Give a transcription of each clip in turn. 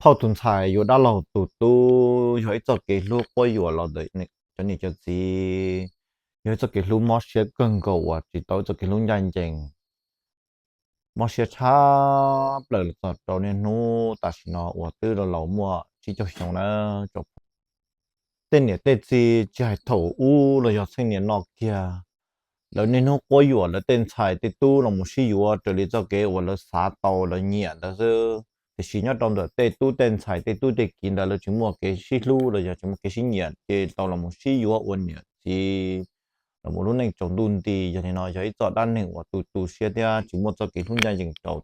phauj tus ntxhais yuav dab laug tus tub yog ib txoj kev hlub quab yuam los ntawm cov niam cov txiv, yog ib txoj kev hlub mob siab kawg nkaus uas tsis tau ib txoj kev hlub ncaj ncees, mob siab tshaj plaws los txog rau niaj hnub tam sim no uas twb laus laus muaj tsib caug xyoo na. Tej niam tej txiv tsis hais thaum ub los yog txheej niam no kiag, lawv niaj hnub quab yuam lawv tej ntxhais tej tub los mus sib yuav raws li txoj kev uas lawv xav tau lawv nyiam ntawd xwb. Tiam sis nyob rau ntawm tej tub tej ntxhais tej tub tej kiv ntawd lawv tsis muaj kev sib hlub los yog tsis muaj kev sib nyiam ces tau los mus sib yuav ua niam txiv los mus lub neej tsaus ntuj nti. Yog li no yog ib txoj dab neeg uas tu tu siab thiab tsis muaj txoj kev hlub ncaj ncees rau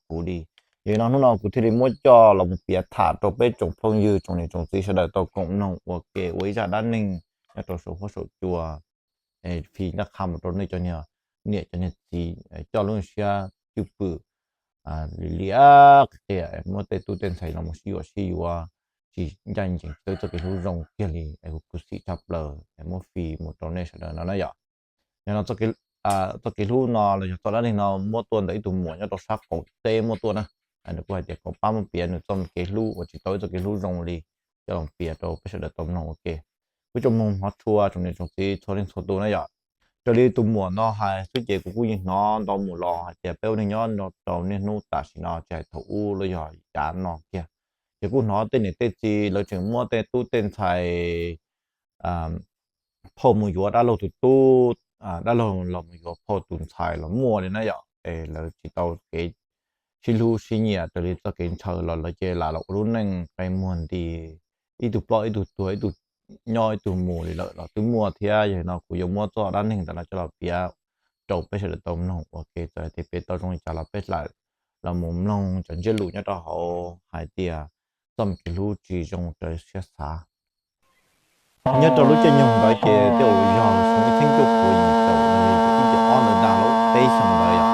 kuv li. Yog li no hnub no kuv thiaj li muab coj los mus piav tham rau peb tsoom phooj ywg tsoom niam tsoom txiv sawv daws tau koom mloog ua ke ua ib zaj dab neeg nyob rau saum huab saum cua, fij ncaj qha mus rau nej cov niam cov niag txiv coj lub siab cwj pwm li li qia muab tej tub tej ntxhais los mus sib yuav sib yuav tsis ncaj ncees tsis tau txoj kev hlub zoo kiag li es kuv khuv xim tshaj plaws es muab fij mus rau nej sawv daws no na yom. Yog no txoj kev hlub no los yog txoj dab neeg no muab tuaj ntawm ib tug muam nyob rau sab qaum teb muab tuaj na. Nws kuj hais tias kom pab muab piav nws txoj kev hlub uas tsis tau ib txoj kev hlub zoo li coj los piav rau peb sawv daws tau mloog ua ke. Kuv tsuas mloog hmov tshua tsoom niam tsoom txiv txhua leej txhua tus na yom. Raws li tus muam no hais xwb ces kuv kuj yeej hnov ntau mus los hais tias peb ua neeg nyob rau niaj hnub tam sim no tsis hais thaum ub los yog yav no kiag, ces kuj hnov tej niam tej txiv lawv tseem muab tej tub tej ntxhais phauj mus yuav dab laug tus tub, dab laug los mus yuav phauj tus ntxhais los muaj li na yom. Es lawv tsis tau kev sib hlub sib nyiam raws li txoj kev ntshaw los lawv ces lam los ua lub neej qe muag nti, ib tug ploj ib tug tuag, ib tug nyob ib tug mus li lawm los twb muaj thiab. Yog li no kuv yuav muab txoj dab neeg ntawd no coj los piav rau peb sawv daws tau mloog ua ke, txawm hais tias piav tau zoo li cas los peb lam los mus mloog cov ntsiab lus nyob rau hauv hais tias txoj kev hlub tsis zoo raws siab xav. Nyob rau lub caij nyoog ntawd ces tej zaum yog xyoo ib txhiab cuaj puas yim caum ib caum ob ntawd ntag los peb xyoos ntawd yom.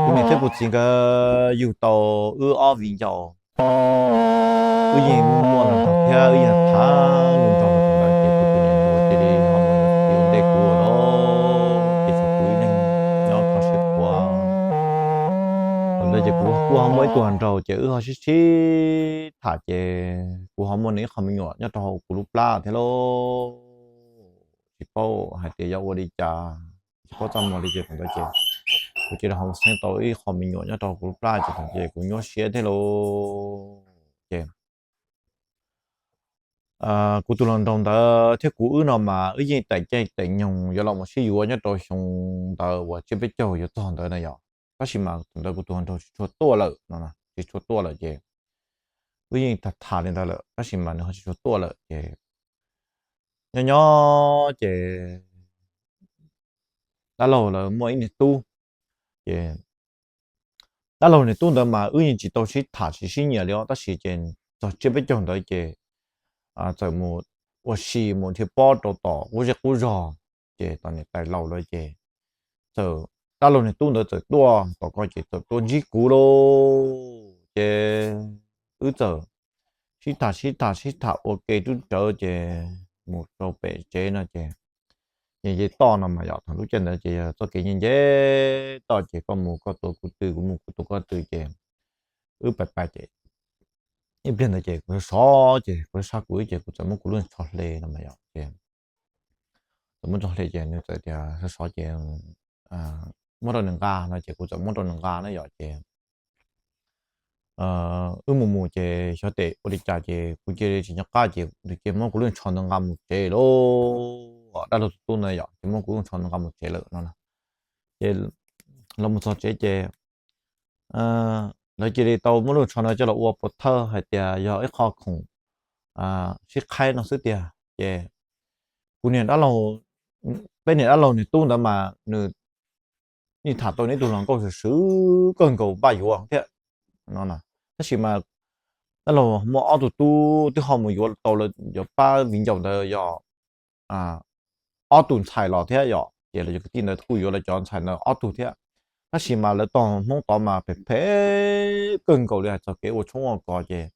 Kuv niam thiab kuv txiv nkawd yug tau wb ob viv ncaus, wb yeej muaj muaj nrog nrog thiab wb yeej tham nrog nrog ntawd ces kuv tus niam hluas cia li ho mus yuav txiv ua ntej kuv lawm, ces tshuav kuv ib leeg nyob kho siab khuav. Thaum ntawd ces kuv kuj ho muaj ib tug hluas nraug ces wb ho sib sib tham ces kuv ho muaj nws ib qho me nyuam nyob rau hauv kuv lub plab thiab lauj. Tsis paub hais tias yog ua li cas, tsis paub txaj muag li ces thaum ntawd ces kuv cia li ho xeeb tau ib qho me nyuam nyob rau hauv kuv lub plab ces thaum ntawd ces kuv nyuaj siab thiab lauj. Ces kuv tus hluas nraug ntawd thiab kuv wb no mas wb yeej teem caij teem nyoog yuav los mus sib yuav nyob rau xyoo ntawd uas tsiab peb caug yuav txog ntawd na yom. Tab sis mas thaum ntawd kuv tus hluas nraug tsis tshua tuaj lawm no, tsis tshua tuaj lawm ces wb yeej tham tham li ntawd lawm tab sis mas nws ho tsis tshua tuaj lawm ces nyob nyob ces dab laug lawv muaj ib niag tub, ces dab laug niag tub ntawd mas wb yeej tsis tau sib tham sib sib nyiam li os, tab sis ces txog tsiab peb caug ntawd ces txawm mus ua si mus dhia pob rau tom qub zej qub zog, ces tom niam tais laus lawm ces txawm dab laug niag tub ntawd txawm tuaj tom ko ces txawm tuaj ntsib kuv lauj. Ces wb txawm sib tham sib tham sib tham ua ke rub rawv ces mus rau pem tsev no ces nce toj no mas yog thaum lub caij ntawd ces yog txoj kev nce nce toj ces koj mus koj tua kuv tw kuv mus kuv tua koj tw ces wb pais pais ces ib pliag ntawd ces kuv sov sov ces kuv sab kuv ib ces kuv txawm muab kuv lub tsho hle no mas yog ces txawm muab tsho hle ces nws txawm tias sov sov ces muab rau nws nqa no ces kuv txawm muab rau nws nqa na yom ces wb mus mus ces xyov tes ua li cas ces kuv cia li tsis nco qab ces nws cia li muab kuv lub tsho ntawd nqa mus tsev lauj. Dab laug tus tub ntawd yom ces muab kuv lub tsho ntawd nqa mus tsev lawm no. Ces los mus txog tsev ces lawv cia li tau muab lub tsho no coj los ua pov thawj hais tias yog ib qho khoom sib qhaib no xwb tiag ces kuv niag dab laug, peb niag dab laug niag tub ntawd mas nws yeej tham tau nws ib tug hluas nkauj swm swm kawg nkaus npaj yuav thiab no. Tab sis mas dab laug muaj ob tug tub twb ho mus yuav tau lawv cov pab viv ncaus ntawd yog ob tug ntxhais los thiab yom ces lawv cov kwv tij ntawd kuj yuav lawv cov ntxhais ntawd ob tug thiab. Tab sis mas lawv tog Hmoob tod mas phem phem kawg nkaus li hais txog kev ua tshoob ua kos ces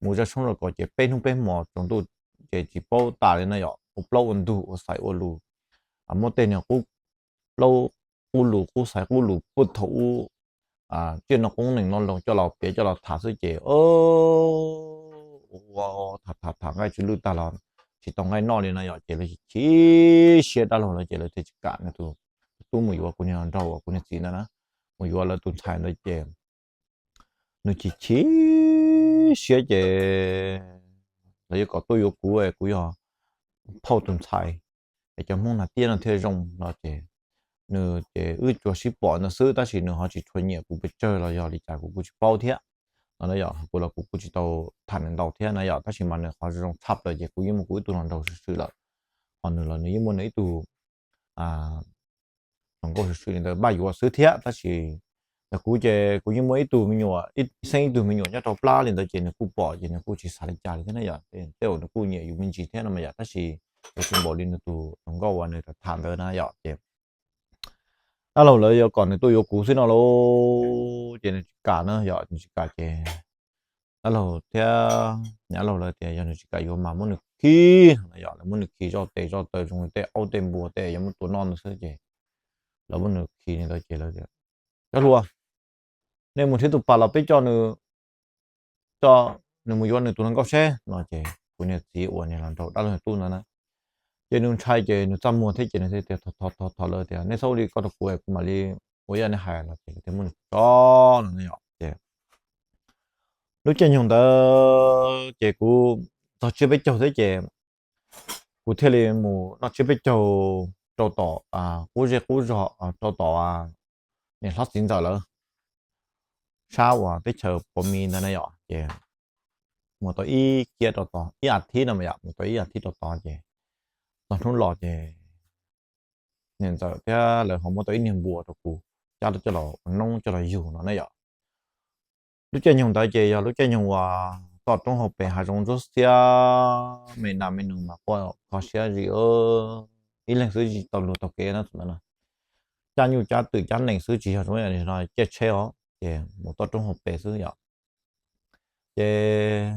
mus zaj tshoob zaj kos ces peb hnub peb hmos tsaus ntuj ces tsis paub tas li na yom, ua plaub ua ntug ua xaiv ua lus, muab tej niag qub plaub qub lus qub xaiv qub lus puag thaum ub tsiaj no qoob nees no loo coj los piav coj los tham xwb ces ua ua tham tham tham nqaij tsis lwj tag los tsis tau nqaij noj li no yom, ces lawv chim siab dab laug lawv ces lawv thiaj tsis kam nws tus tub mus yuav kuv niag hluas nraug uas kuv niag txiv ntawd na, mus yuav lawv tus ntxhais ntawd ces nws chim chim siab ces lawv yuav kom tuaj yuav kuv es kuv yog phauj tus ntxhais es cov Hmoob hnav tiab no thiaj zoo no ces nws ces wb tsuas sib pom ntawd xwb tab sis nws ho tsis tshua nyiam kuv pes tsawg los yog li cas kuv kuj tsis paub thiab no na yom. Kuv los kuv kuj tsis tau tham nws ntau thiab na yom, tab sis mas nws qhov zoo tshaj plaws ces kuv yeej muaj kuv ib tug hluas nraug swm swm lawm, ho nws los nws yeej muaj nws ib tug hluas nkauj swm swm li ntawd npaj yuav xwb thiab, tab sis ntawm kuv ces kuv yeej muaj ib tug me nyuam, ib xeeb ib tug me nyuam nyob rau plab li ntawd ces nws kuj pom ces nws kuj tsis xav li cas li thiab na yom. Tej uas nws kuj nyiam yus me ntsis thiab no mas yom, tab sis yog tsis npaum li nws tus hluas nkauj uas nws tham ntawd na yom ces dab laug lawv yuav kom nws tuaj yuav kuv xwb no lauj, ces nws tsis kam na yom, nws tsis kam ces dab laug thiab niam dab laug lawv tias yog nws tsis kam yuav mas muab nws khi no yom, lawv muab nws khi zoj tes zoj taw zoo li tej aub tej npua tej yuav muab tua noj ntawd xwb ces lawv muab nws khi li ntawd ces lawv tias cov hluas, nej mus nrhiav tus pas los peb coj nws, coj nws mus yuav nws tus hluas nkauj seb no ces kuv niag txiv uas niag hluas nraug dab laug tub ntawd na ces nws ntshai ces nws txaj muag thiab ces nws thiaj tias thov thov thov lawv tias nej txhob ua li ko rau kuv es kuv mam li ua ib yam nej hais los ces lawv thiaj muab nws tso no yom ces lub caij nyoog ntawd ces kuv txog tsiab peb caug thiab ces kuv thiaj li mus noj tsiab peb caug rau tom qub zej qub zog rau tom niam hlob txiv ntxawm lawv sab uas teb chaws Pov Mis ntawd na yom ces mus tau ib kiab rau tod ib as thiv no mas yom, mus tau ib as thiv rau tod ces txog hnub los ces niam ntxawm thiab lawv ho muab tau ib niag npua rau kuv cab coj los ua noob coj los yug no na yom. Lub caij nyoog ntawd ces yog lub caij nyoog uas toj roob hauv pes hav zoov ntsuab xiab me nas me noog mas quaj kho siab zim, ib leeg xwb tsis tau luag taug kev na thaum ntawd na, cab nyuj cab twm cab nees xwb tsis yog zoo li no caij tsheb os ces mus toj roob hauv pes xwb yom. Ces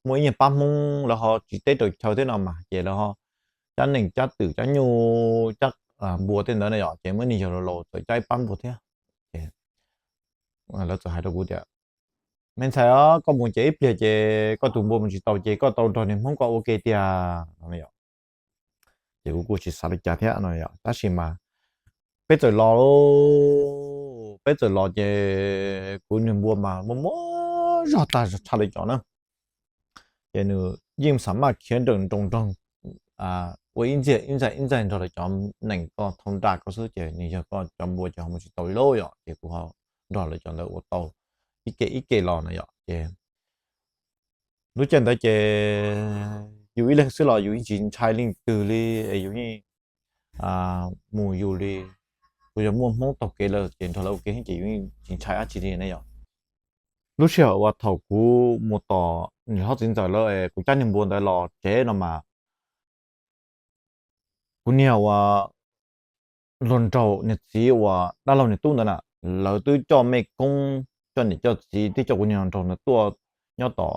muaj ib niag pab Hmoob lawv ho tsis teb raws chaw thiab no mas ces lawv ho cab nees cab twm cab nyuj cab npua tej ntawd na yom, ces muaj ib niag yawg laus laus txawm cab ib pab npua thiab ces lawv txawm hais rau kuv tias me ntxhais os, koj mus ces ib pliag ces koj tus npua mus tsis tau ces koj tau nrog niag Hmoob ko ua ke tiag no yom. Ces kuv kuj tsis xav li cas thiab no yom, tab sis mas peb txawm los, peb txawm los ces kuv niag npua mas muaj muaj zog tag zog tshaj li cov na. Ces nws yeej xam maj khiav nrawm nroos nrog ua ib ntxaig ib ntxaig ib ntxaig nrog lawv cov nees ko thau nra ko xwb ces nws yog ko cov npua ces ho mus tsis tau li lauj yom, ces kuv ho nrog lawv cov ntawd ua tau ib ke ib ke los no yom. Ces lub caij ntawd ces yus ib leeg xwb los yus yeej tsis ntshai leej twg li, yus yeej mus yus li. Kuv yog muaj Hmoob taug kev lawm ces nrog lawv ua ke ces yus yeej tsis ntshai dab tsi li ne yom. Lub sij hawm uas thaum kuv mus tom niam hlob txiv ntxawm lawv es kuv cab niag npua ntawd los tsev no mas kuv niag uas hluas nraug niag txiv uas dab laug niag tub ntawd na, lawv twb coj mej koob coj niam coj txiv thiab coj kuv niag hluas nraug ntawd tuaj nyob tom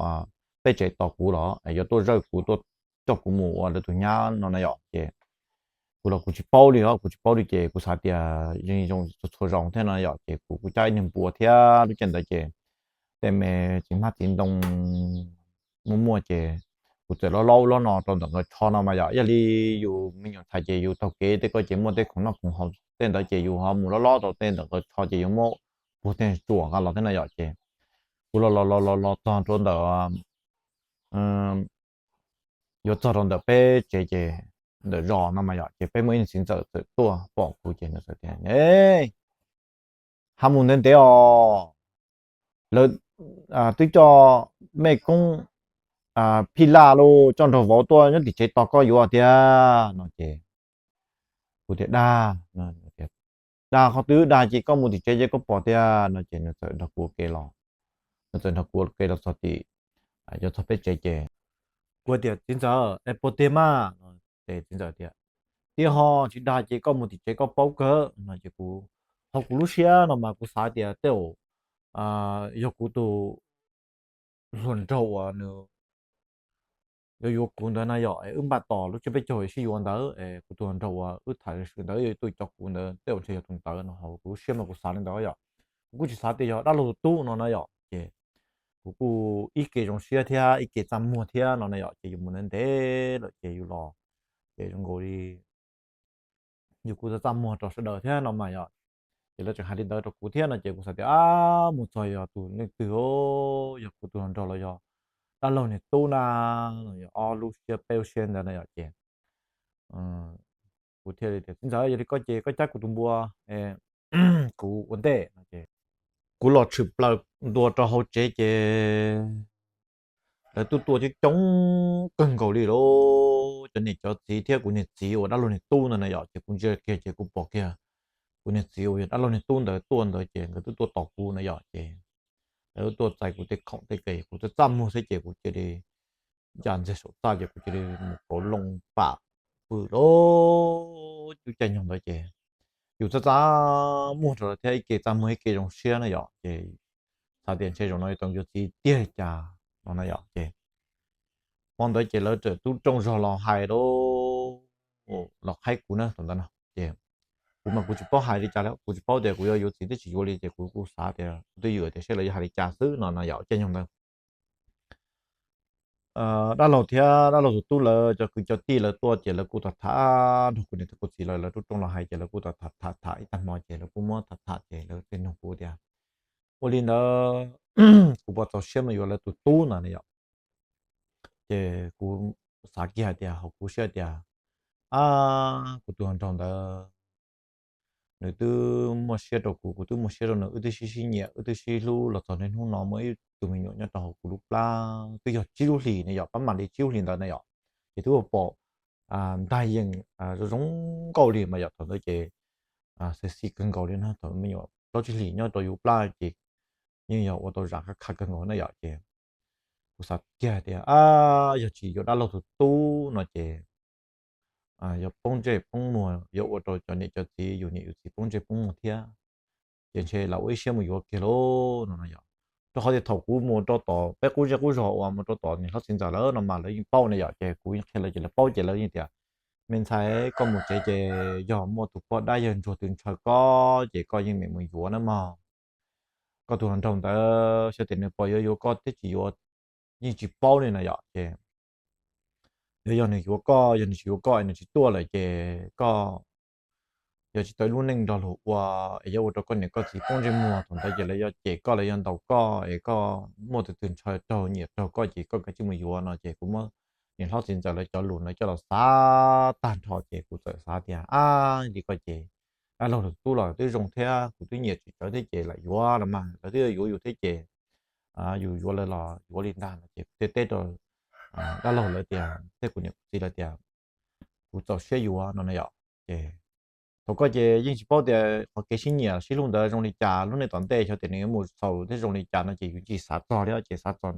peb tsev tos kuv los yuav tuaj zawj kuv tuaj coj kuv mus ua lawv tus nyab no na yom. Ces kuv los kuv tsis paub li os, kuv tsis paub li ces kuv xav tias yeej zoo txhua txhua zoo thiab no yom, ces kuv kuj cab ib niag npua thiab lub caij ntawd ces tej me txiv hmab txiv ntoo muaj muaj ces kuv txawm lob lob ub lob no rau ntawm nkawd tsho no mas yom. Yog li yus me nyuam ntxhais ces yus taug kev tej ko ces muaj tej khoom noj khoom haus tej ntawd ces yus ho mus lob lob rau tej ntawm nkawd tsho ces yus muab puag tej tsuam nqa los thiab no yom. Ces kuv los los los los los txog rau ntawm yuav txog rau ntawm peb tsev ces ntawm zos no mas yom, ces peb muaj ib niag txiv ntxawm txawm tuaj pom kuv ces nws txawm tias, ha mus ntev ntev os, lawv twb coj mej koob phij laj los coj nraug vauv tuaj nyob tim tsev tos koj yuav tiag no ces kuv tias dag, dag qhov twg dag ces koj mus tim tsev ces koj pom tiag no ces nws txawm nrog kuv ua ke los, nws txawm nrog kuv ua ke los txog tim, yuav txog peb tsev ces kuv tias txiv ntxawm es puas tiag mas no ces txiv ntxawm tias tiag ho tsis dag ces koj mus tim tsev koj paub kawg no ces kuv, ho kuv lub siab no mas kuv xav tias tej zaum yog kuv tus hluas nraug uas nws yuav yuav kuv ntawd na yom, es wb npaj tos lub tsiab peb caug sib yuav ntawd es kuv tus hluas nraug uas wb tham swm ntawd yuav tuaj coj kuv ntawd tej zaum ntshe yog tus ntawd no, ho kuv lub siab mas kuv xav li ntawd yom. kuj tsis xav tias yog dab laug tus tub no na yom. Ces kuv kuj ib ke zoo siab thiab ib ke txaj muag thiab no na yom, ces yus mus ntev ntev lawm ces yus los ces zoo nkaus li yus kuj txaj txaj muag rau sawv daws thiab no mas yom. Ces lawv tseem hais li ntawd rau kuv thiab no ces kuv xav tias ab, mus txog yog tus leej twg, yog kuv tus hluas nraug los yog dab laug niag tub na, no yog ob lub siab peb lub siab ntawd na yom. Ces kuv thiaj li tias txiv ntxawm, yog li koj ces koj cab kuv tus npua, kuv ua ntej no ces kuv los tshwm plaws ntua rau hauv tsev ces lawv twb tuaj coob coob kawg nkaus li lauj. Cov niam cov txiv thiab kuv niag txiv uas dab laug niag tub ntawd na yom, ces kuv ntsia kiag ces kuv pom kiag kuv niag txiv uas yog dab laug niag tub ntawd tuaj ntawd ces nkawd twb tuaj tos kuv na yom. Ces lawv tuaj txais kuv tej khoom tej kev, kuv txaj txaj muag xwb ces kuv cia li ncav ntxiag saum txaj ces kuv cia li mus kauv loo pam pw lauj. Lub caij nyoog ntawd ces yus txaj txaj muag rau lawv thiab ib ke txaj muag ib ke zoo siab na yom. Ces xav tias ntshe zaum no yuav tau yuav txiv tiag li cas no na yom. Ces hmo ntawd ces lawv txawm tub rooj zog los hais lauj, los qhaib kuv na thaum ntawd no. Ces kuv mas kuv tsis paub hais li cas li, kuv tsis paub tias kuv yuav yuav txiv twb tsis yuav li ces kuv kuj xav tias kuv twb yws tias saib lawv yuav hais li cas xwb no na yom. Caij nyoog ntawd dab laug thiab dab laug tus tub lawv cov kwv cov tij lawv tuaj ces lawv kuj tham tham nrog kuv niam thiab kuv txiv lawv, lawv tub rooj los hais ces lawv kuj tham tham tham ib tag hmo ces lawv kuj muab tham tham ces lawv thiaj nug kuv tias ua li ntawd kuv puas txaus siab mus yuav lawv tus tub ntawd na yom. Ces kuv xav kiag hais tias, hauv kuv siab tias, ab, kuv tus hluas nraug ntawd nws twb muaj siab rau kuv, kuv twb muaj siab rau nws, wb twb sib sib nyiam wb twb sib hlub los txog niaj hnub no muaj ib tug me nyuam nyob rau hauv kuv lub plab twb yog tsib lub hlis ne yom, pab mam li tsib lub hlis ntawd na yom. Ces twb ua pom ntag yeej zoo zoo nkauj li mas yom, thaum ntawd ces xis xis kawg nkaus li na, thaum me nyuam plaub tsib hlis nyob rau yus plab ces yeej yog ua tau zam qab kha kawg nkaus na yom. Ces kuv xav kiag tias, ab, yog tsis yuav dab laug tus tub no ces yog poob ntsej poob muag, yuav ua rau cov niam cov txiv, yus niam yus txiv poob ntsej poob muag thiab. Ces ntshe lam ua ib siab mus yuav kiag lauj no no yom. Rau qhov tias thaum kuv mus rau tom peb qub zej qub zog uas mus rau tom niam hlob txiv ntxawm lawv no mas lawv yeej paub ne yom, ces kuv yeej qhia lawv ces lawv paub ces lawv yeej tias, me ntxhais, koj mus tsev ces yog muaj tus poj dab yawg ntsuag twg ntshaw koj ces koj yeej meem mus yuav na mog. Koj tus hluas nraug ntawd xyov tias nws puas yuav yuav koj thiab tsis yuav yeej tsis paub li no yom. Ces yog, yog nws yuav koj, yog nws tsis yuav koj es nws tsis tuaj lawm ces koj yuav tsis tau ib lub neej nrog luag ua es yuav ua rau koj niam koj txiv poob ntsej muag, thaum ntawd ces lawv yuav cem koj, lawv yuav ntaus koj es koj muaj tus twg ntshaw raug nyiam raug koj ces koj kav tsij mus yuav no. Ces kuv muab niam hlob txiv ntxawm lawv cov lus ntawd coj los xav tag nrho ces kuv txawm xav tias, ab, li ko ces dab laug tus tub los twb zoo thiab kuv twb nyiam tsis tsawv thiab ces lam yuav los mas lawv twb yuav yus thiab ces yus yuav lawv los yuav li ntag no. Ces kuv thiaj teb rau dab laug lawv tias thiab kuv niam kuv txiv lawv tias kuv txaus siab yuav no na yom. Ces thaum koj ces yeej tsis paub tias qhov kev sib nyiam sib hlub ntawd zoo li cas, lub neej tom ntej xyov tias nws yuav mus xaus thiab zoo li cas no ces yus tsis xav txog li, ces xav txog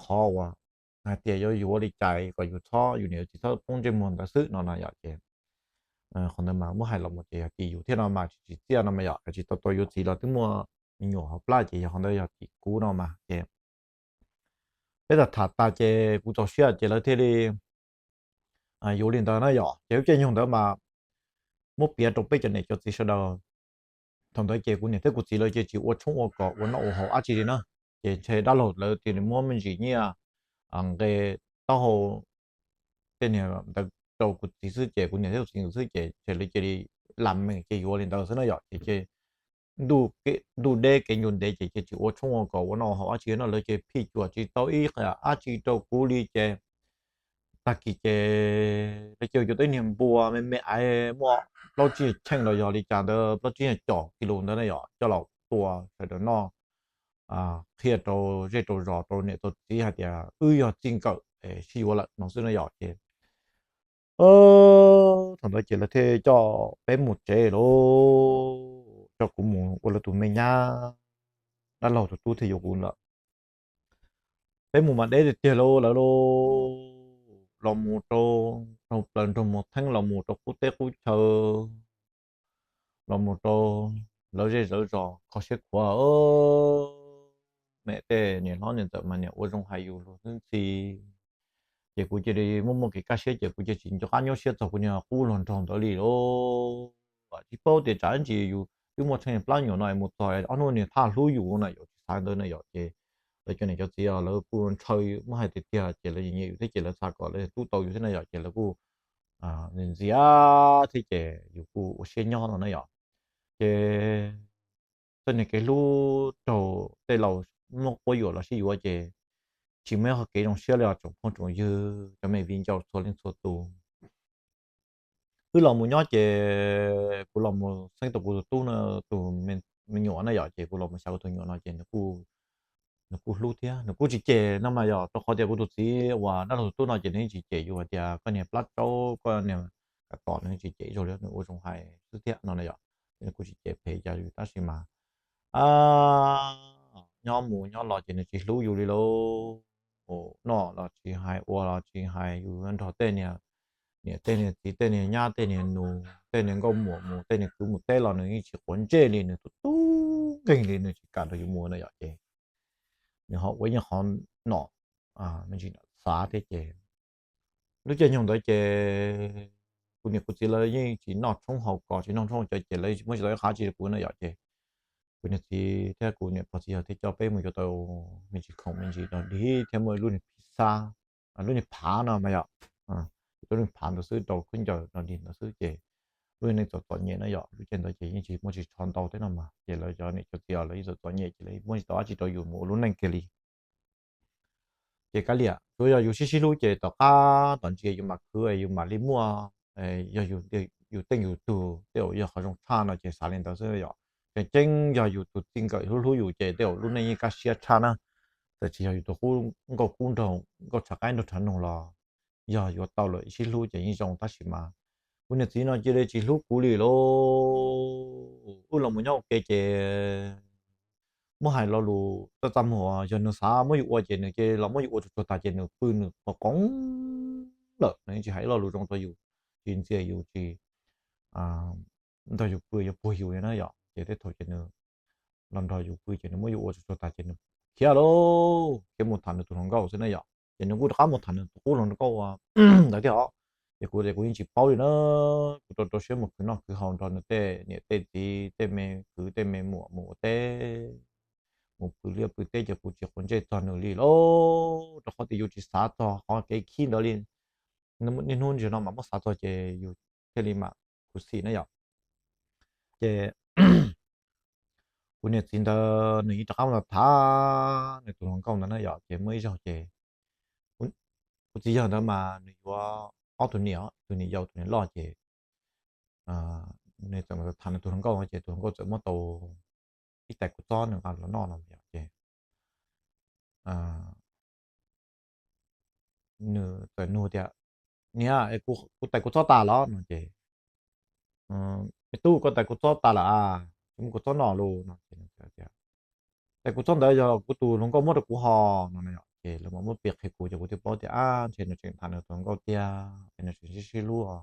qhov uas hais tias yuav yuav li cas kom yus txhob, yus niam yus txiv txhob poob ntsej muag ntawd xwb no na yom. Ces qhov ntawd mas muab hais los mus ces yog tim yus thiab no mas tsis tsim txiaj no mas yom, tsis tau tau yuav txiv los twb muaj me nyuam hauv plab ces yog qhov ntawd yog tim kuv no mas ces peb tham tham tas ces kuv txaus siab ces lawv thiaj li yuav li ntawd na yom. Ces lub caij nyoog ntawd mas muab piav rau peb cov niam cov txiv sawv daws, thaum ntawd ces kuv niam thiab kuv txiv lawv ces tsis ua tshoob ua kos ua noj ua haus dab tsi li na. Ces ntshe dab laug lawv thiaj li muab me ntsis nyiaj nqe taub hau tej niag ntawd rau kuv txiv xwb ces kuv niam thiab kuv txiv nkawd xwb ces ntshe lawv cia li lam meem ces yuav li ntawd xwb na yom. Ces ces ntuj deb kev ncua ntev ces ces tsis ua tshoob ua kos ua noj ua haus dab tsi no, lawv ces phij cuam tsis tau ib qho dab tsi rau kuv li ces tag kis ces lawv cia li yuav tau ib niag npua me me aiv muaj plaub tsib cheej los yog li cas ntawd, plaub tsib caum kis lus ntawd na yom, coj los tua sawv daws noj, qhia rau zej rau zos rau niam rau txiv hais tias wb yog txij nkawm sib yuav lawm no xwb na yom. Ces thaum ntawd ces lawv thiaj coj peb mus tsev lauj, coj kuv mus ua lawv tus me nyab, dab laug tus tub thiaj yuav kuv lawm. Peb mus mas deb tiag tiag lauj, lawv los mus rau, raug plaws nrog mus theeb los mus rau qub teb qub chaw, los mus rau lawv zej lawv zos kho siab khuav. Me tej niam hlob niam ntxawm mas niam ua zoo hais yus luag xwb ntxhi, ces kuv cia li muaj muaj kev kaj siab ces kuv cia li tsis nco qab nyuaj siab txog kuv niag qub hluas nraug ntawd li lauj. Tsis paub tias tsam ib ntsis yus twb muaj tsheej plab nyuam no mus txog ob hnub niag thaj hlub yus na yom, tsis xav ntawd na yom. Ces lawv cov niam cov txiv lawv kuj ntshaw muab hais tiag tiag ces lawv nyiam yus thiab ces lawv xav kom lawv tub tau yus thiab na yom, ces lawv kuj ntxias thiab ces yus kuj ua siab nyob no na yom. Ces txoj niag kev hlub raug tej laus muab quab yuam los sib yuav ces tsis muaj ib qhov kev zoo siab li os tsoom phooj tsoom ywg cov me viv ncaus txhua leej txhua tus. Wb los mus nyob ces kuv los mus xeeb tau kuv tus tub no, tus me nyuam na yom, ces kuv los mus xyaum kuv tus nyuam no ces nws kuj hlub thiab nws kuj tsis cem no mas yog rau qhov tias kuv tus txiv uas dab laug tus tub no ces nws yeej tsis cem yus hais tias koj niag plab tsaub koj niag kam tom, nws yeej tsis cem ib zaug li, nws ua zoo hais xwb thiab no na yom. Nws kuj tsis cem phem cas yus tab sis mas nyob mus nyob los ces nws tsis hlub yus li lauj. Noj los tsis hais, ua los tsis hais, yus nrog tej niag niam tej niag txiv tej niag nyab tej niag nus tej niag nkauj muam mus tej niag kwv mus teb los nws yeej tsis quav ntsej li, nws tus tub nkeeg li, nws tsis kam nrog yus mus na yom. Ces nws ho ua yeej qhov nom me ntsis xav thiab ces lub caij nyoog ntawd ces kuv niam kuv txiv lawv yeej tsis noj tshoob haus kos tsis noj tshoob haus cawv ces lawv muab tsis tau ib qhov tsis rau kuv na yom. Ces kuv niam txiv thiab kuv niam pog txiv yawg thiaj coj peb mus yuav tau me ntsis khoom me ntsis dog dig thiab muaj lub niag phi xab, lub niag phav no mas yom, lub niag phav ntawd xwb rau khaub ncaws dog dig ntawd xwb ces lub niag neej txom txom nyem na yom, lub caij ntawd ces yeej tsis muaj tsis tsho ntau thiab no mas ces lawv cov niam cov txiv lawv yeej txom txom nyem ces lawv muab tsis tau dab tsi rau yus mus ua lub neej kiag li. Ces kav liam, tsuas yog yus sib sib hlub ces tom qab tom ntsis yus mam khwv yus mam li muaj, yog yus teej yus tug tej zaum yog qhov zoo tshaj no ces xav li ntawd xwb yom. Tseem ceeb yog yus tus txij nkawm hlub hlub yus ces tej zaum lub neej yeej kaj siab tshaj na. Txawm tsis yog yus tus qub nkauj qub nraug nkauj tshav qaib nraug tshav noog los yog yuav tau lawm sib hlub ces yeej zoo tab sis mas kuv niam txiv no cia li tsis hlub kuv li lauj. Wb los mus nyob ua ke ces muab hais lo lus txaj txaj muag yog nws xav muab yus ua ces nws cia li los muab yus ua tsuag tsuag tas ces nws pw nws qo qoov lawm, nws yeej tsis hais ib lo lus zoo rau yus, tsis ntxias yus, tsis nrog yus pw yuav puag yus li na yom. Ces tej thaum ces nws los nrog yus pw ces nws muab yus ua tsuag tsuag tas ces nws khiav lauj, khiav mus tham nws tus hluas nkauj xwb na yom. Ces nws kuj rov qab mus tham nws tus qub hluas nkauj ntawd thiab os. Ces kuv ces kuv yeej tsis paub li na, kuv rau rau siab mus khwv noj khwv haus nrog nws tej niam tej txiv tej me kwv tej me muam mus ua teb, mus pw liaj pw teb ces kuv tsis quav ntsej txog nws li lauj, rau qhov tias yus tsis xav txog qhov kev khib ntawd li. Niaj hnub ntsis no mas muab xav txog ces yus thiaj li mam khuv xim na yom. Ces kuv niam txiv ntawd nws yeej rov qab mus tham nws tus hluas nkauj ntawd na yom. Ces muaj ib zaug ces kuv txiv yawg ntawd mas nws yuav ob tug niam, tus niam yau tus niam loj ces nws txawm mus tham nws tus hluas nkauj ces tus hluas nkauj txawm muab tau ib tais kua txob nws nqa los noj no yom. Ces nws txawm nug tias, niam, kuv tais kua txob tas los no ces, me tub, koj tais kua txob tas lawm a, tsis muaj kua txob noj lus no ces tias, tais kua txob ntawd yog kuv tus hluas nkauj muab rau kuv ho no. Ces lawv mam muab piav qhia kuv ces kuv thiaj paub tias ab ntshe nws tseem tham nws tus hluas nkauj tiag es nws tseem sib sib hlub.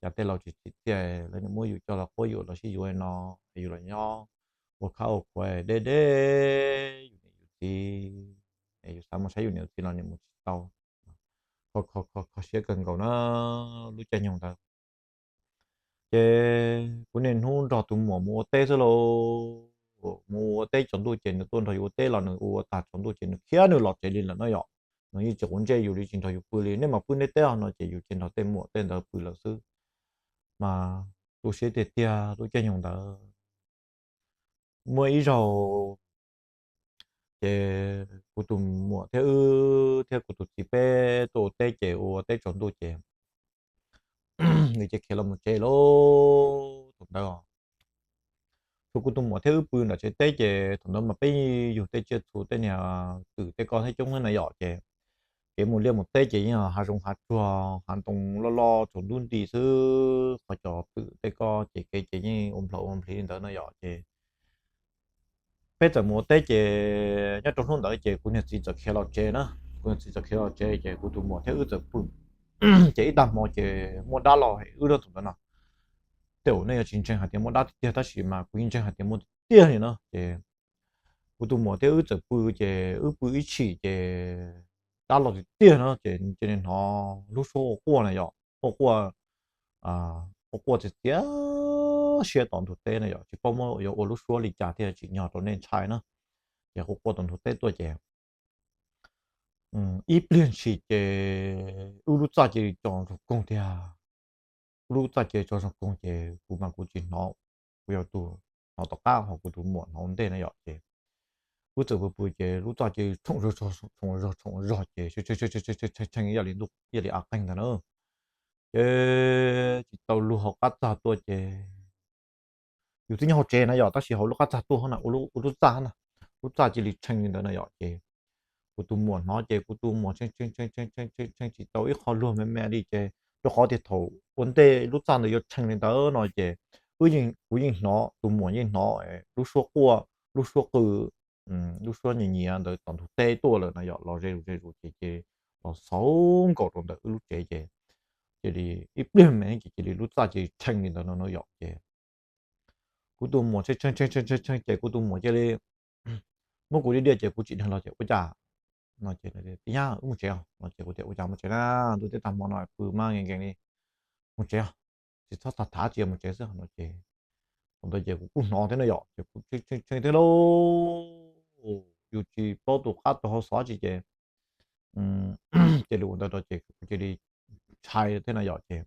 Cas tej laus tsis tsim txiaj lawv niaj muab yus coj los quab yuam los sib yuav no, yus los nyob ua khab ua khuav deb deb yus niam yus txiv, es yus xav mus saib yus niam yus txiv los niam mus tsis tau. Kho siab kawg nkaus na, lub caij nyoog ntawd ces kuv niaj hnub nrog tus muam mus ua teb xwb lauj. Mus ua teb tsaus ntuj ces nws tuaj nrog yus ua teb los nws ua ua tag tsaus ntuj ces nws khiav nws los tsev li lawm no yom. Nws yeej tsis quav ntsej yus li, tsis nrog yus pw li, nej mam pw nej teb os no ces yus cia nrog tej muam tej ntawd pw lawm xwb. Mas tu siab tiag tiag lub caij nyoog ntawd. Muaj ib zaug ces kuv tus muam thiab wb thiab kuv tus txiv peb tuaj ua teb ces ua teb tsaus ntuj ces nws cia khiav los mus tsev lauj. Thaum ntawd tsuas kuv tus muam thiab wb pw nram tsev teb ces thaum ntawd mas peb yug tej tsiaj txhu tej niag twm tej ko thiab coob na yom. Ces kev mus liaj mus teb ces yeej hav zoov hav tsuag hav ntoo loj loj tsaus ntuj nti xwb, qhov cov twm tej ko ces kev ces yeej ua nplhawv ua nplhiv li ntawd no yom. Ces peb txawm mus ua teb ces nyob rau hnub ntawd ces kuv niag txiv txawm khiav los tsev na. Kuv niag txiv txawm khiav los tsev ces kuv tus muam thiab wb txawm pw. Ces ib tag hmo ces muaj dab los hem wb lawm thaum ntawd no. Tej zaum nej yuav tsis ntseeg hais tias muaj dab tiag tiag tab sis mas kuv yeej ntseeg hais tias muaj tiag tiag li na. Ces kuv tus muam thiab wb txawm pw ces wb pw ib chim ces dab los tiag tiag no ces cia li hnov lub suab quaj quaj na yom, quaj quaj, quaj quaj txias txias siab tom ntug teb na yom, tsis paub muab yuav ua lub suab li cas thiaj tsim nyog rau nej ntshai na. Ces quaj quaj tom ntug teb tuaj ces ib pliag ntshis ces wb lub txaj cia li tso zoo koog tiag. Wb lub txaj cia li tso zoo koog ces kuv mas kuv tsis hnov, kuv yog tus hnov tom qab ho kuv tus muam hnov ua ntej na yom. Ces wb txawm pw pw ces lub txaj cia li tshoom zog tshoom zog tshoom zog ces tshee tshee ib yam li ntuj ib yam li av qeeg ntag na. Ces tsis tau luag hauv qab txaj tuaj ces yus twb nyob hauv tsev na yom, tab sis hauv lub qab txaj tuaj na, ua lub txaj na, lub txaj cia li tshee li ntawd na yom. Ces kuv tus muam hnov ces kuv tus muam tshee tshee tshee tshee tshee tshee tsis tau ib qho luag me me li ces rau qhov tias thaum ua ntej lub txaj ntawd yuav tshee li ntawd no ces wb yeej, kuv yeej hnov, tus muam yeej hnov lub suab quaj, lub suab qw, lub suab nyiav nyiav ntawd tom ntug teb tuaj lawm no yom, los ze zus ze zus ces cia li los xauv nkaus rau ntawm wb lub tsev ces cia li ib pliag me ces cia li lub txaj cia li tshee li ntawd no no yom. Ces kuv tus muam tshee tshee tshee tshee ces kuv tus muam cia li muab kuv diaj diaj ces kuv tsim dheev los ces ua cas no ces, Tij Nyab, wb mus tsev os no ces kuv tias ua cas mus tsev na, ntuj teb tag hmo no pw mas nkees nkees li, mus tsev os, tsis txhob tham tham tsis mus tsev xwb no ces thaum ntawd ces kuv kuj hnov thiab na yom, ces kuv tshee tshee tshee thiab lauj, yus tsis paub tus qab tus hau xov tsis ces cia li ua ntawd rau ces kuv cia li ntshai thiab na yom. Ces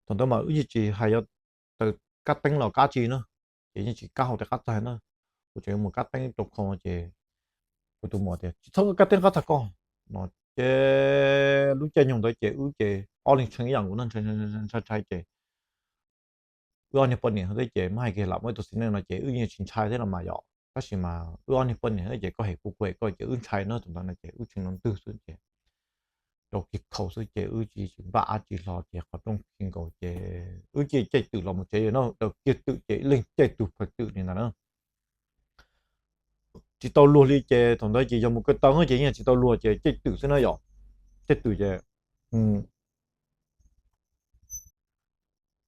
thaum ntawd mas wb yeej tsis hais yog taws kab teeb los kab tsi na, ces yeej tsis kab hauv tej qab txag na, kuv tseem mus kab teeb rau khau ces kuv tus muam tias tsis txhob kab teeb qab txag ko no ces lub caij nyoog ntawd ces wb ces ob leeg tshee ib yam nkaus no, ntshai ntshai ces wb ob niag poj niam thiab ces muab hais kiag lam muaj ib tug txiv neej no ces wb yeej tsis ntshai thiab no mas yom, tab sis mas wb ob niag poj niam thiab ces koj hem kuv kuv hem koj ces wb ntshai na, thaum ntawd no ces wb tshee no ntwg xwb ces rau kiag khau xwb ces wb tsis tsis npaj dab tsi hlo ces qhov rooj khi nkaus ces wb cia caij twm los mus tsev no, rau kiag twm ces leej caij tus phaw twm li ntawd na. Tsis tau luag li ces thaum ntawd ces yog mus ko taw ces yeej tsis tau luag ces caij twm xwb na yom, caij twm ces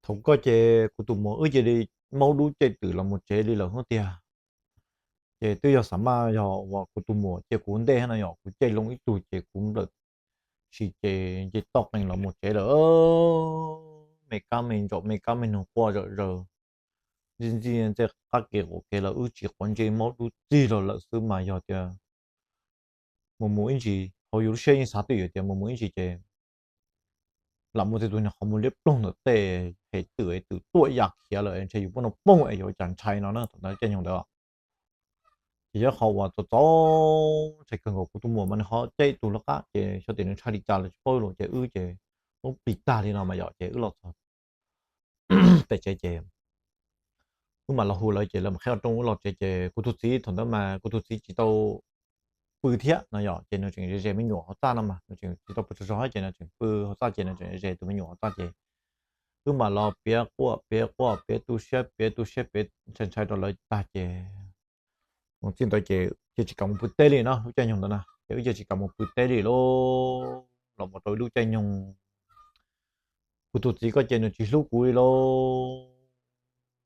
thaum koj ces kuv tus muam wb cia li maub dub caij twm los mus tsev li lawm hub tiag. Ces twb yog xav mas yog uas kuv tus muam cia kuv ntej no yom, kuv caij loo ib tug ces kuv nplawm si ces nce toj qees los mus tsev lawm. Me kab me ntsaum me kab me noog quaj zom zaws, ntxij ntxij ntxej qab ke qaum kev los wb tsis quav ntsej maub dub txig los lawm xwb mas yog tias mus mus ib ntsis hauv yus lub siab yeej xav twj ywm tias mus mus ib ntsis ces lam muaj tej tug niag qhov muag liab ploog ntawm tej hem twm es twm tuaj ya khiav lawm es ntshe yus poob nroo poob es yuav ua cas ntshai no na thaum ntawd caij nyoog ntawd. Ces yog qhov uas txaus txaus ntshai kawg nkaus, kuv tus muam mas nws ho caij ib tug lawv qab ces xyov tias nws ntshai li cas los tsis paub los ces wb ces poob plig tag li no mas yom ces wb los txog pem tsev ces wb mam los hu lawv ces lawv mam qhib qhov rooj wb los tsev ces kuv tus txiv thaum ntawd mas kuv tus txiv tsis tau pw thiab no yom ces nws tseem ze ze me nyuam hauv txaj no mas nws tseem tsis tau pw tsaug zog ces nws tseem pw hauv txaj ces nws tseem ze tus me nyuam hauv txaj ces wb mam los piav quaj piav quaj piav tu siab piav tu siab piav ntshai ntshai rau lawv tag ces mus txij ntawd ces cia tsis kam mus pw teb li no lub caij nyoog ntawd na ces wb cia tsis kam mus pw teb li lauj. Los mus rau ib lub caij nyoog kuv tus txiv ko ces nws tsis hlub kuv li lauj.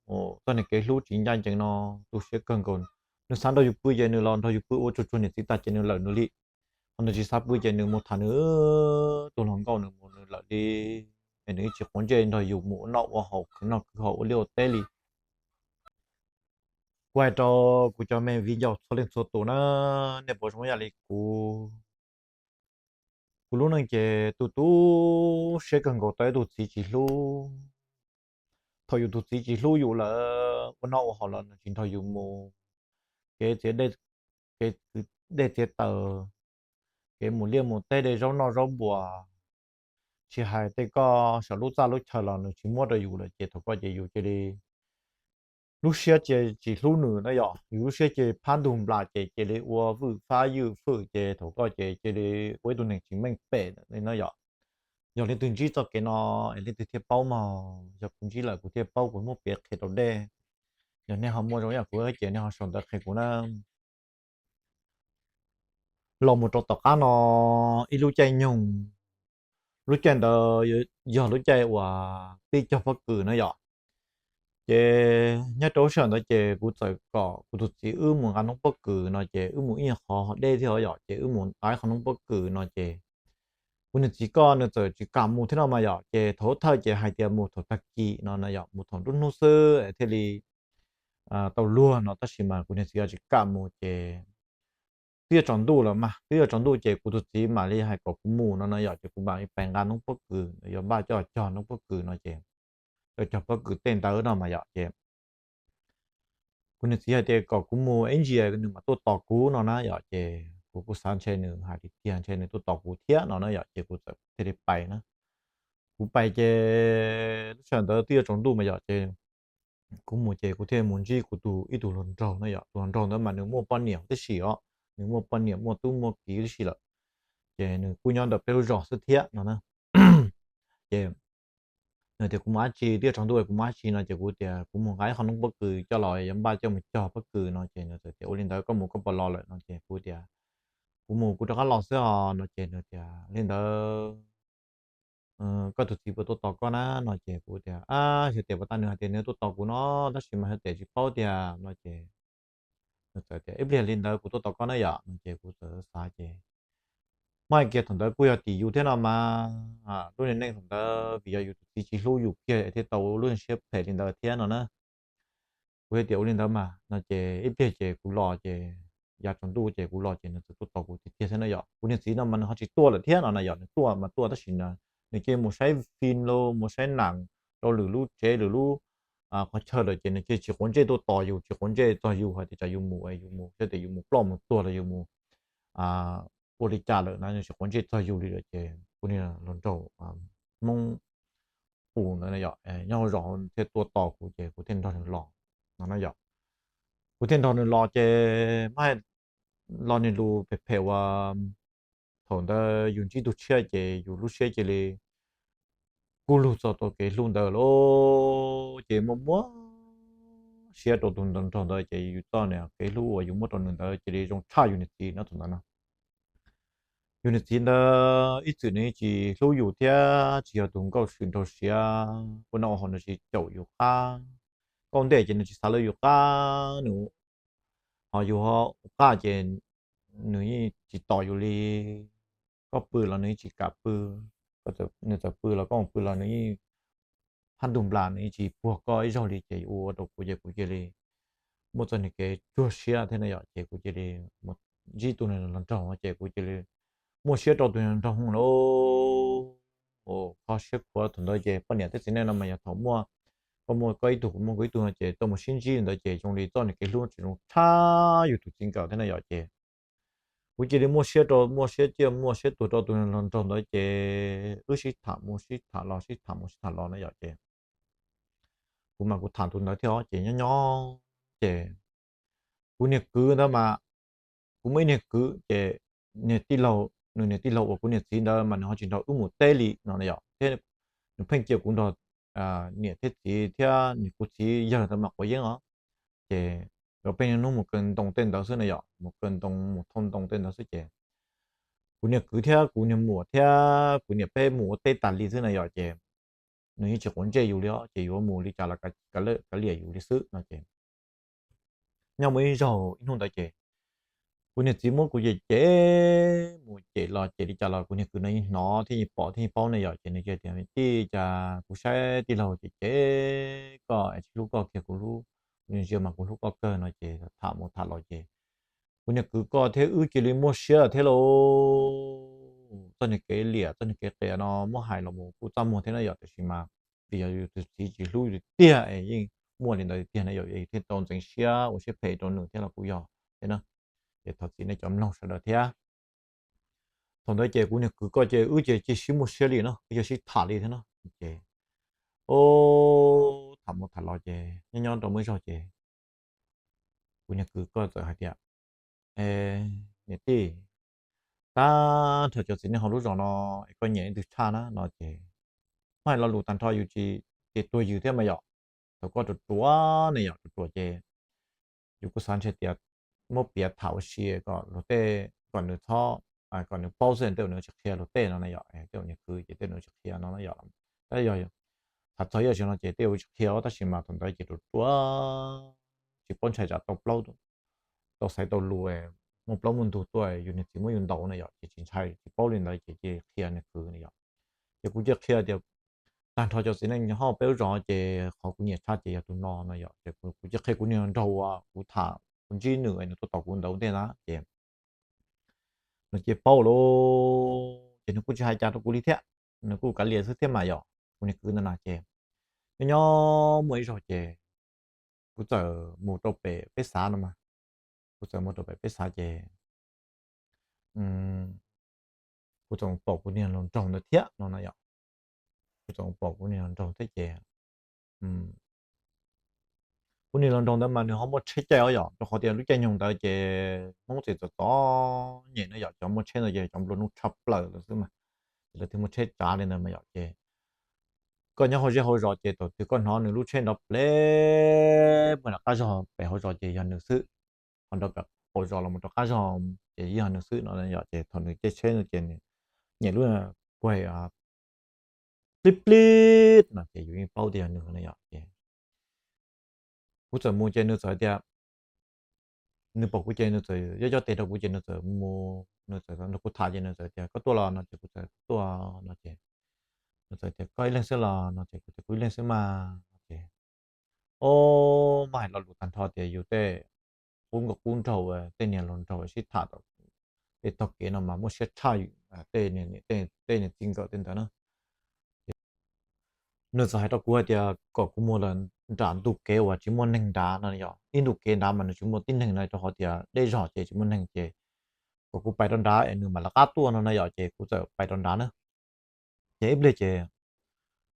Txoj niag kev hlub tsis ncaj ncees no tu siab kawg nkaus. Nws xav nrog yus pw ces nws los nrog yus pw ua tsuag tsuag niam txiv tag ces nws lawm nws li. Ho nws tsis xav pw ces nws mus tham nws tus hluas nkauj nws mus nws lawm li. Es nws yeej tsis quav ntsej nrog yus mus ua noj ua haus khwv noj khwv haus ua liaj ua teb li. Kuv hais rau kuv cov me viv ncaus txhua leej txhua tus na, nej puas zoo ib yam li kuv? Kuv lub neej ces tu tu siab kawg nkaus tau ib tug txiv tsis hlub. Thaum yus tus txiv tsis hlub yus lawm, ua noj ua haus los nws tsis nrog yus mus, kev txiav dej, kev kwv dej txiav taws, kev mus liaj mus teb de zaub noj zaub npua, tsis hais tej koj saum lub txaj lub chaw los nws tsis muab rau yus lawm ces thaum koj ces yus cia li lub siab cia tsis hlub nws na yom, yus lub siab cia phab ntug nplas ces cia li ua vwj fab ywj fwj ces thaum koj ces cia li ua ib tug neeg tsis meej pem li na yom. Yog leej twg ntsib txoj kev no es leej twg thiaj paub mog, yog kuv ntsib lawm kuv thiaj paub kuv muab piav qhia rau dej. Yog nej ho muaj zoo ib yam kuv ces nej ho sau ntawv qhia kuv na. Los mus rau tom qab no ib lub caij nyoog, lub caij ntawd yog lub caij uas tib cog pob kws na yom. Ces nyob rau lub sij hawm ntawd ces kuv txawm kom kuv tus txiv wb mus nqa noob pob kws no ces wb mus ib nyuag qhov deb thiab yom, ces wb mus nqa ib qho noob pob kws no ces kuv niag txiv koj nws txawm tsis kam mus thiab no mas yom, ces thaum thawj ces hais tias mus thaum tag kis no no yom, mus thaum nruab hnub xwb thiaj li tau luag no, tab sis mas kuv niag txiv tsis kam mus ces twb yuav tsaus ntuj lawm mas, twb yuav tsaus ntuj ces kuv tus txiv mam li hais kom kuv mus no no yom, ces kuv mam li pais nqa noob pob kws, yuav npaj coj cog noob pob kws no ces coj cog pob kws tej ntawd no mas yom, ces kuv niag txiv hais tias kom kuv mus ib ntsis nws mam tuaj tos kuv no na yom, ces kuv kuj xav ntshe nws hais tiag tiag ntshe nws tuaj tos kuv thiab no na yom, ces kuv txawm thiaj li pais na. Kuv pais ces lub sij hawm ntawd twb yuav tsaus ntuj mas yom, ces kuv mus ces kuv thiaj mus ntsib kuv tus ib tug hluas nraug na yom, tus hluas nraug ntawd mas nws muaj poj niam tib si os, nws muaj poj niam muaj tub muaj kiv tib si lawm, ces nws kuj nyob ntawm peb lub zos xwb thiab no na. Ces nws tias kuv mus dab tsi, twb yuav tsaus ntuj kuv mus dab tsi no ces kuv tias kuv mus nqa ib qho noob pob kws coj los yuav npaj coj mus cog pob kws no ces nws txawm tias ua li ntawd koj mus koj puas los lawm no ces kuv tias kuv mus kuv rov qab los xwb os no ces nws tias li ntawd koj tus txiv puas tuaj tos koj na no ces kuv tias ab, xyov tes puas tas nws hais tias nws tuaj tos kuv no, tab sis mas xyov tes tsis paub tiag no ces nws txawm tias ib pliag li ntawd kuv tuaj tos koj na yom no ces kuv txawm xav ces muaj hais kiag thaum ntawd kuj yog tim yus thiab no mas, lub niag neej thaum ntawd vim yog yus tus txiv tsis hlub yus kiag thiaj tau lub siab phem li ntawd thiab no na. Kuv thiaj tias ua li ntawd mas no ces ib pliag ces kuv los ces yav tsaus ntuj ces kuv los ces nws txawm tuaj tos kuv tiag tiag thiab no yom. Kuv niag txiv no mas nws ho tsis tuaj lawm thiab no na yom, nws tuaj mas tuaj tab sis nws cia li mus saib fim los mus saib nam rau lwm lub tsev lwm lub qhov chaw lawm ces nws cia li tsis quav ntsej tuaj tos yus, tsis quav ntsej txog yus hais tias tsam yus mus es yus mus xyov tias yus mus ploj mus tuag los yus mus ua li cas lawm na, nws tsis quav ntsej txog yus li lawm ces kuv niag hluas nraug Hmoob Pus ntawd yom, nyob hauv zos thiaj tuaj tos kuv ces kuv thiaj nrog nws los no na yom. Kuv thiaj nrog nws los ces mas los niag lus phem phem uas thaum ntawd yus ntsib tus tshiab ces yus lub siab cia li kub lug txog tau kev hlub ntawd lauj, ces muaj muaj siab rau tus nraug ntawd ces yus txoj niag kev hlub uas yus muaj rau nws ntawd cia li zoo tshaj yus niag txiv no thaum ntawd no. Yus niag txiv ntawd ib txwm nws yeej tsis hlub yus thiab tsis yog tus nkauj swm nraug siab, ua noj ua haus nws tsis caum yus qab, nkauj ntej ces nws tsis xav lawv yus qab, nws ho yus ho ua qaj ces nws yeej tsis tos yus li. Koj pw los nws yeej tsis kam pw, nws txawm pw los koj mus pw los nws yeej phab ntug nplas nws yeej tsis puag koj ib zaug li ces ua rau kuv ces kuv cia li muaj txoj niag kev tsuag siab thiab no yom, ces kuv cia li mus ntsib tus niag hluas nraug ces kuv cia li muaj siab rau tus niag hluas nraug lauj. Kho siab khuav thaum ntawd ces poj niam thiab txiv neej no mas yog thaum muaj, koj muaj koj ib tug kuv muaj kuv ib tug no ces tau mus sib ntsib li ntawd ces zoo li txoj niag kev hlub tsis zoo tshaj yus tus txiv nkawm thiab no yom ces kuv cia li muaj siab rau, muaj siab ciaj muaj siab tuag rau tus hluas nraug ntawd ces wb sib tham mus sib tham los sib tham mus sib tham los no yom ces kuv mas kuv tham tus ntawd thiab os ces nyob nyob ces kuv niag kwv ntawd mas, kuv muaj ib niag kwv ces niag tij laug, nws niag tij laug uas kuv niam txiv ntawd mas nws ho tsis nrog wb mus teb li no yom, thiab nws pheej cia kuv nrog niam thiab txiv thiab nws kuv txiv yawg ntawd mas quav yeeb os. Ces nkawd pheej niaj hnub mus kaw ntoo tej ntawd xwb no yom, mus kaw ntoo mus thauj ntoo tej ntawd xwb ces kuv niag kwv thiab kuv niag muam thiab kuv niam peb mus ua teb tas li xwb no yom ces nws yeej tsis quav ntsej yus li os, ces yuav mus li cas los kav liam yus li xwb no ces nyob muaj ib zaug ib hnub ntawd ces kuv niag txiv muab kuv cem cem mus cem los cem li cas los kuv niag kwv no yeej hnov thiab yeej pom thiab yeej paub ne yom, ces nws cia tias tij cas kuv saib tij laug cem cem koj es tsis hlub koj kiag kuv hlub, kuv ntsia mas kuv hlub koj kawg no ces tham mus tham los ces kuv niag kwv koj thiab wb cia li muaj siab thiab lauj. Txoj niag kev liam txoj niag kev qias no muab hais los mus kuj txaj muag thiab na yom, tiam sis mas vim yog yus tus txiv tsis hlub yus tiag es yeej muaj li ntawd tiag na yom, thiaj tau ntxeev siab ua siab phem rau nws thiab los kuj yog thiab na. Ces thov txim nej cov mloog sawv daws thiab. Thaum ntawd ces kuv niag kwv koj ces wb ces cia sib muaj siab li no, wb cia sib tham li thiab no ces tham mus tham los ces nyob nyob rau muaj ib zaug ces kuv niag kwv koj txawm hais tias, niam tij, tag nrho cov txiv neej hauv lub zos no es koj nyiam leej twg tshaj na no ces, muab hais lo lus tag nrho yus tsis, ces tuag yws thiab mas yom, thaum koj ruam ruam ne yom, ruam ruam ces yus kuj xav ntshe tias muab piav tham ua si kom luag tej, kom nws txhob, kom nws paub xwb, tej zaum nws tsis qhia luag tej no na yom, tej zaum niag kwv ces tej zaum nws tsis qhia no na yom. Tab yog tham txog ib yam tsi no ces tej zaum tsis qhia tab sis mas thaum ntawd ces ruam ruam tsis paub ntshai tsam tau plaub, tau xaiv tau lus muaj plaub muaj ntug tuaj yus niag txiv muab yus ntaus no yom, ces tsis ntshai tsis paub li ntawd ces cia li qhia nws kwv no yom. Ces kuv cia li qhia tias tag nrho cov txiv neej nyob hauv peb lub zos ces qhov kuv nyiam tshaj ces yog tus no no yom. Ces kuv cia li qhia kuv niag nraug uas kuv tham kuv ntsib nws es nws tuaj tos kuv ntawd ua ntej na ces nws cia li paub lawm ces nws kuj tsis hais cas rau kuv li thiab, nws kuj kav liam xwb thiab mas yom. Kuv niag kwv ntawd na ces nyob nyob muaj ib zaug ces kuv txawm mus rau pem peb xav no mas, kuv txawm mus rau pem peb xav ces kuv txawm pom kuv niag hluas nraug ntawd thiab no na yom. Kuv txawm pom kuv niag hluas nraug thiab ces kuv niag hluas nraug ntawd mas nws ho muaj tsheb caij os yom, rau qhov tias lub caij nyoog ntawd ces Hmoob txiv txom txom nyem no yom, cov muaj tsheb ntawd ces cov nplua nuj tshaj plaws lawm xwb mas, ces lawv thiaj muaj tsheb tsav li ntawd mas yom. Ces koj nyob hauv zej hauv zos ces thaum twg koj hnov nws lub tsheb nrov pleb mus rau qab zog pem hauv zos ces yog nws xwb, ho nrov pem hauv zos los mus rau qab zog ces yog nws xwb no yom. Ces thaum nws caij tsheb no ces nws nyem lub kuaig plib plib no ces yus yeej paub tias yog nws no yom. Ces kuv txawm mus ces nws txawm tias, nws pom kuv ces nws txawm yob yob tes rau kuv ces nws txawm mus, nws txawm nrog kuv tham ces nws txawm tias koj tuaj los no ces kuv txawm tuaj no ces nws txawm tias koj ib leeg xwb los no ces kuv tias kuv ib leeg xwb mas no ces o, muab hais lo lus tag nrho tias yus tej qub nkauj qub nraug, tej niag hluas nraug sib tham tej taug kev no mas muaj siab tshaj tej niag txiv nkawm tej ntawd na. Nws txawm hais rau kuv hais tias kom kuv mus lawm nram ntu kev uas tsis muaj neeg nrad no yom, ib ntu kev nrad mas nws tsis muaj tib neeg no rau qhov tias deb zog ces tsis muaj neeg ces kom kuv pais rau nrad es nws mam lawv qab tuaj no na yom. Ces kuv txawm pais rau nrad na. Ces ib pliag ces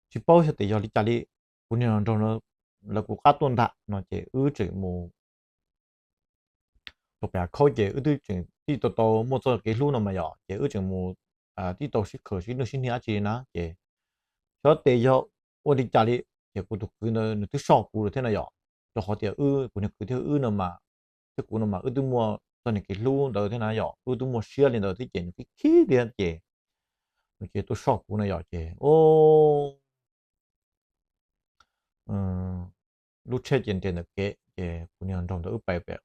tsis paub xyov tes yog li cas li, kuv niag hluas nraug lawv kuv qab tuaj ntag no ces wb tseem mus rau pem hav khaub ces wb twb tseem tib tau tau muaj txoj kev hlub no mas yom, ces wb tseem mus tib tau sib khawm sib nwj sib hnia dab tsi li na ces xyov tes yog ua li cas li, ces kuv tus kwv ntawd nws twb soj kuv lawm thiab na yom, rau qhov tias wb kuv niag kwv thiab wb no mas, thiab kuv no mas wb twb muaj txoj niag kev hlub ntawd thiab na yom, wb twb muaj siab li ntawd thiab ces nws khib khib thiab ces nws cia li tuaj soj kuv na yom. Ces o, lub tsheb ces nres ntawm kev ces kuv niag hluas nraug ntawd wb pais pem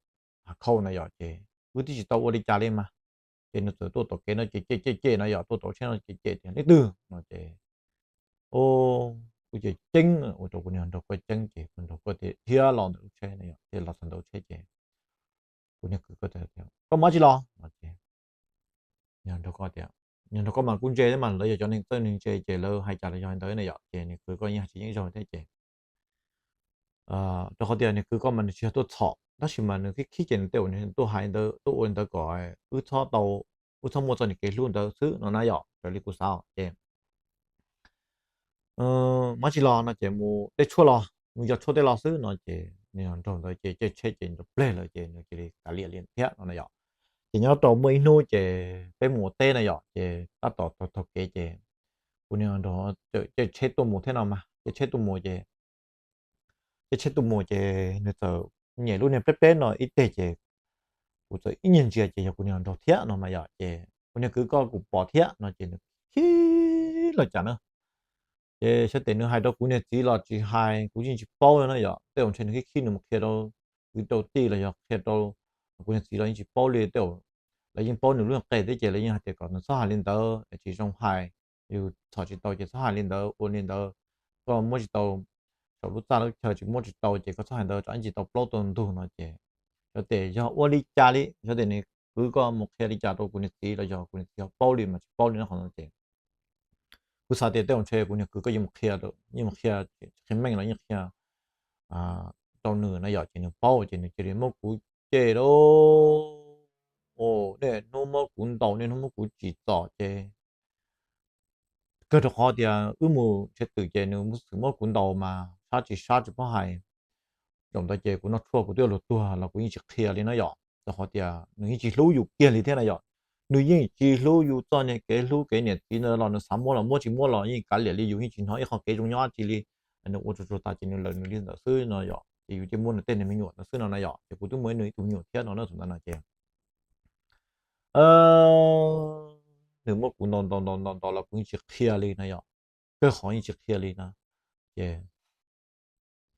hav khaub na yom, ces wb twb tsis tau ua li cas li mas, ces nws txawm tuaj tom kev no ces cem cem cem no yom, tuaj tom tsheb no cem cem tias leej twg no ces o, kuv ces ceeb ua rau kuv niag hluas nraug koj ceeb ces kuv nraug koj thiaj dhia los ntawm lub tsheb no yom, thiaj los txog ntawm lub tsheb ces kuv niag kwv koj tias koj mus dab tsi los no ces nraug koj tias, nraug koj mas kuv ntse thiab mas lawv yog cov neeg txawj neeg ntse ces lawv hais cas los yog li ntawd na yom, ces niag kwv koj yeej hais tsis yeej zoo thiab ces rau qhov tias niag kwv koj mas nws tsis yog tuaj txhom tab sis mas nws khib khib ces nws tej uas nws tuaj hais ntawd tuaj ua li ntawd kom wb txhob tau, wb txhob muaj txoj niag kev hlub ntawd xwb no na yom, raws li kuv xav ces mus dab tsi los no ces mus tej tshuaj los mus yog tshuaj tej los xwb no ces nws nraug ntawd ces caij tsheb ces nrov pleg lawm ces nws cia li kav liam li thiab no na yom. Ces nyob rau muaj ib hnub ces peb mus ua teb na yom, ces tab tom taug taug kev ces kuv niag nraug caij tsheb tuaj mus thiab no mas, caij tsheb tuaj mus ces caij tsheb tuaj mus ces nws txawm nyem lub niag pleb pleb no ib teg ces kuv txawm ib nyuag ntsia ces yog kuv niag nraug thiab no mas yom, ces kuv niag kwv koj kuj pom thiab no ces nws khib los cas na. Ces xyov tes nws hais rau kuv niag txiv los tsis hais kuv yeej tsis paub na yom, tej uas ntshe nws khib khib nws mus qhia rau kwv rau tij los yog qhia rau kuv niag txiv los yeej tsis paub li, tej lawv yeej paub nws lub qe thiab ces lawv yeej hais tias kom nws txhob hais li ntawd es tsis zoo hais, yus txhom tsis tau ces txhob hais li ntawd, ua li ntawd koj muab tsis tau, saum lub txaj lub chaw tsis muab tsis tau ces koj txhob hais ntawd tsam ib ntsis tau plaub tau ntug no ces xyov tes yog ua li cas li, xyov tes nws kwv koj mus qhia li cas rau kuv niag txiv los yog kuv niag txiv ho paub li mas tsis paub li no qhov no ces kuv xav tias tej uas ntshe kuv niag kwv koj yeej mus qhia, yeej mus qhia, qhia meej los yeej qhia rau nws na yom, ces nws paub ces nws cia li muab kuv cem lawm, niaj hnub muab kuv ntaus niaj hnub muab kuv tsim txom ces kawg rau qhov tias wb mus nrhiav twm ces nws xwm muab kuv ntaus mas sab tsis sab tsis paub hais. Zaum ntawd ces kuv noj tshuaj kuv twb yuav luag tuag los kuv yeej tsis qhia li na yom, rau qhov tias nws yeej tsis hlub yus kiag li thiab na yom. Nws yeej tsis hlub yus txoj niag kev hlub kev niam txiv ntawd los nws xav muab los muab, tsis muab los yeej kav liam li, yus yeej tsis hnov ib qho kev zoo nyob dab tsi li. Nws ua tsuag tsuag tas ces nws lawm nws li ntawd xwb no yom, ces yus cia li muaj nws tej niag me nyuam ntawd xwb no na yom, ces kuv twb muaj ib nws ib tug me nyuam thiab no na thaum ntawd no ces nws muab kuv ntaus ntaus ntaus ntaus ntaus los kuv yeej tsis qhia li no yom, kawg qhov yeej tsis qhia li no ces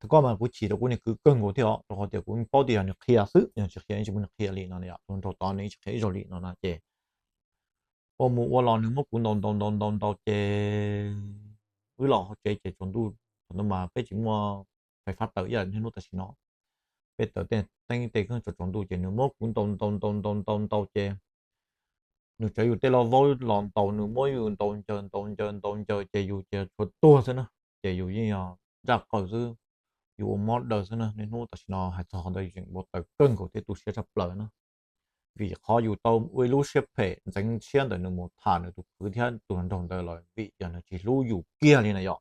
Thaum koj mas kuv chim rau kuv niag kwv kawg nkaus thiab os, rau qhov tias kuv paub tias yog nws qhia xwb, yog tsis qhia yeej tsis muaj nws qhia li no yom, tus nraug tod nws yeej tsis qhia ib zaug li no na ces ua mus ua los nws muab kuv ntaus ntaus ntaus ntaus ntaus ces wb los hauv tsev ces tsaus ntuj, thaum ntawd mas peb tsis muaj fais fab taws ib yam niaj hnub tam sim no, peb taws tej teeb tej kheej tsaus tsaus ntuj ces nws muab kuv ntaus ntaus ntaus ntaus ntaus ntaus ces nws tsav yus tej lauj vaub los ntaus, nws muab yus ntaus ncaws ntaus ncaws ntaus ncaws ces yus ces tshuav tuag xwb na, ces yus yeej yog ntsaj qaws xwb, yus ua mob daws xwb na. Niaj hnub tam sim no hais txog qhov ntawd yus tseem ua taws kawg nkaus thiab tu siab tshaj plaws na, vim qhov yus tau ua ib lub siab phem ntxeev siab ntawm nws mus tham nws tus kwv thiab tus nraug ntawd los vim yog nws tsis hlub yus kiag li na yom.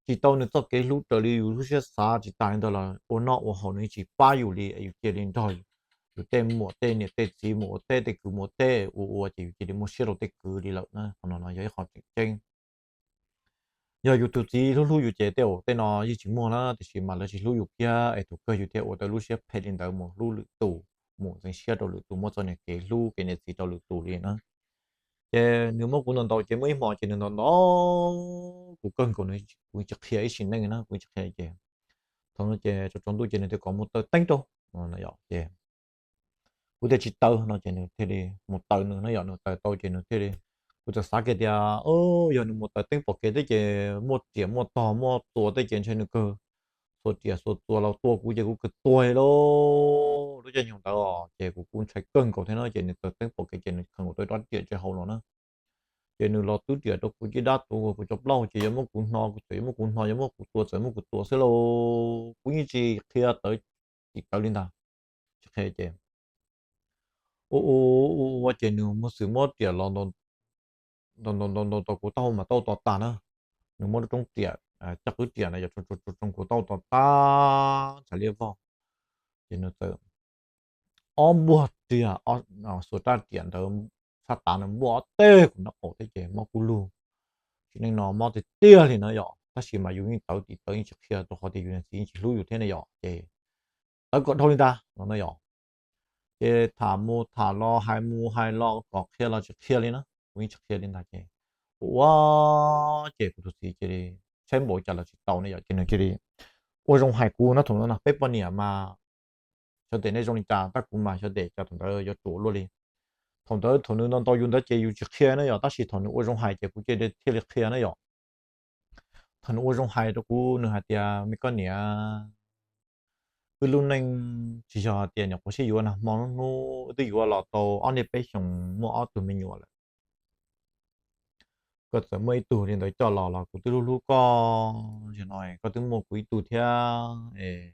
Tsis tau nws txoj kev hlub raws li yus lub siab xav, tsis tas li ntawd los ua noj ua haus nws yeej tsis pab yus li, yus cia li nrog yus tej muam tej niam tej txiv mus ua teb, tej kwv mus ua teb ua ua ces yus cia li muaj siab rau tej kwv li lawm na. Qhov no no yog ib qho tseem ceeb. Yog yus tus txiv hlub hlub yus ces tej zaum tej no yeej tsis muaj na, tiam sis mas lawv tsis hlub yus kiag es tus kawg yus thiaj ua tau lub siab phem li ntawd mus hlub lwm tus, mus ntxeev siab rau lwm tus, muab txoj niag kev hlub kev niam txiv rau lwm tus li na. Ces nws muab kuv ntaus ntaus ces muaj ib hmos ces nws ntaus ntaus kuv kawg nkaus, kuv tsis qhia ib sim neej na, kuv tsis qhia ces thaum no ces tsaus tsaus ntuj ces nws thiaj kom mus taws teeb rau no yom ces kuv thiaj tsis taws no ces nws thiaj li mus taws nws na yom, nws taws tau ces nws thiaj li, kuv txawm xav kiag tias yog nws mus taws teeb pom kev thiab ces muaj riam muaj tog muaj txuas tej ces ntshe nws kawg xuas riam xuas txuas los tua kuv ces kuv kawg tuag li lauj. Lub caij nyoog ntawd os ces kuv kuj ntshai kawg nkaus thiab na, ces nws taws teeb pom kev ces nws khaws nkaus tau rab riam tseg hauv los na. Ces nws los twb riam rau kuv caj dab tuav kuv cov plaub hau ces yuav muab kuv hno, kuv txawm yuav muab kuv hno, yuav muab kuv tua txawm muab kuv tua xwb lauj. Kuv yeej tsis qhia tawv, tsis tawv li ntag, tsis qhia ces ua ua ua ces nws muab xwm muab riam los ntaus ntaus ntaus ntaus kuv taub hau mas taub hau to tas na. Nws muab lub roob riam, caj qwb riam na yog tsoo tsoo kuv taub hau to tas ntshav liab vog. Ces nws txawm ob npuaj riam, xuas rab riam ntawd sab tav nws npuaj ob teg kuv nraub qaum thiab ces mob kub lug. Sim neej no mob tiag tiag li no yom, tab sis mas yus yeej tawv tim tawv yeej tsis qhia rau qhov tias yus niam txiv yeej tsis hlub yus thiab ne yom, ces tawv kom dhau li ntag no na yom. Ces tham mus tham los hais mus hais los kom qhia los tsis qhia li na, kuv yeej tsis qhia li ntag ces ua ua ces kuv tus txiv cia li saib npaum cas los tsis tau ne yom, ces nws cia li ua zoo hais kuv na. Thaum ntawd no peb poj niam mas xyov tias nej zoo li cas, tab kuv mas xyov tias cas thaum ntawd yuav ruam luaj li. Thaum ntawd thaum nws ntaus ntaus yus ntawd ces yus tsis qhia na yom, tab sis thaum nws ua zoo hais ces kuv cia li thiaj li qhia na yom. Thaum nws ua zoo hais rau kuv, nws hais tias, me koj niam, wb lub neej tsis yog tias nyuam qhuav sib yuav nag hmo hnub hnub, wb twb yuav los tau ob niaj peb xyoos muaj ob tug me nyuam lawm. Koj txawm muaj ib tug li ntawd coj los los kuv twb hlub hlub koj, zaum no koj twb muaj kuv ib tug thiab es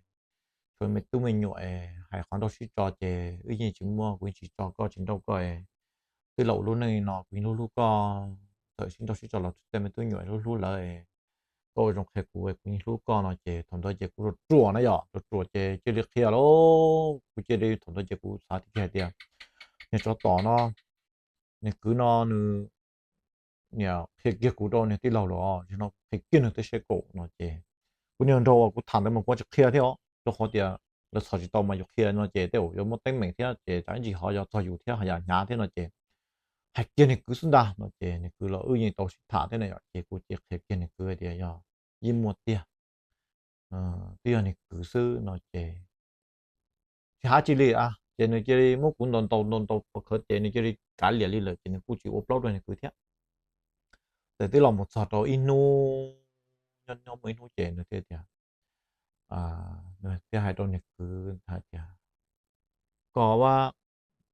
tshuav me tub me nyuam es hais qhov nrauj sib tso ces wb yeej tsis muaj, kuv yeej tsis tso koj tsis nrauj koj es twb los ua lub neej li no kuv yeej hlub hlub koj, txawm sib nrauj sib tso los tej me tub me nyuam hlub hlub lawv es koj ua zoo qhia kuv es kuv yeej hlub koj no ces thaum ntawd ces kuv ruam ruam na yom, ruam ruam ces cia li qhia lauj, kuv cia li thaum ntawd ces kuv xav tiag tiag hais tias niag tsov tom no, niag kwv no nws niam qhia kiag kuv rau niag tij laug los, zaum no kuv qhia kiag nws tej siab kaum no ces kuv niag nraug uas kuv tham ntawd mas kuv tsis qhia thiab os, rau qhov tias lawv txhom tsis tau mas yus qhia no ces tej zaum yuav muaj teeb meem thiab ces tsam ib ntsis ho yog txog yus thiab ho yam hnyav thiab no ces hais kiag niag kwv xwb ntag no ces niag kwv los wb yeej tau sib tham thiab na yom, ces kuv cia li qhia kiag niag kwv hais tias yog yeej muaj tiag, twb yog niag kwv xwb no ces tsis hais dab tsi li a, ces nws cia li muab kuv ntaus ntaus ntaus ntaus pov khawv ces nws cia li kav liam li lawm ces nws kuj tsis ua plaub rau niag kwv thiab. Ces twb los mus txog rau ib hnub, nyob nyob muaj ib hnub ces nws thiaj tias, nws thiaj hais rau niag kwv hais tias kom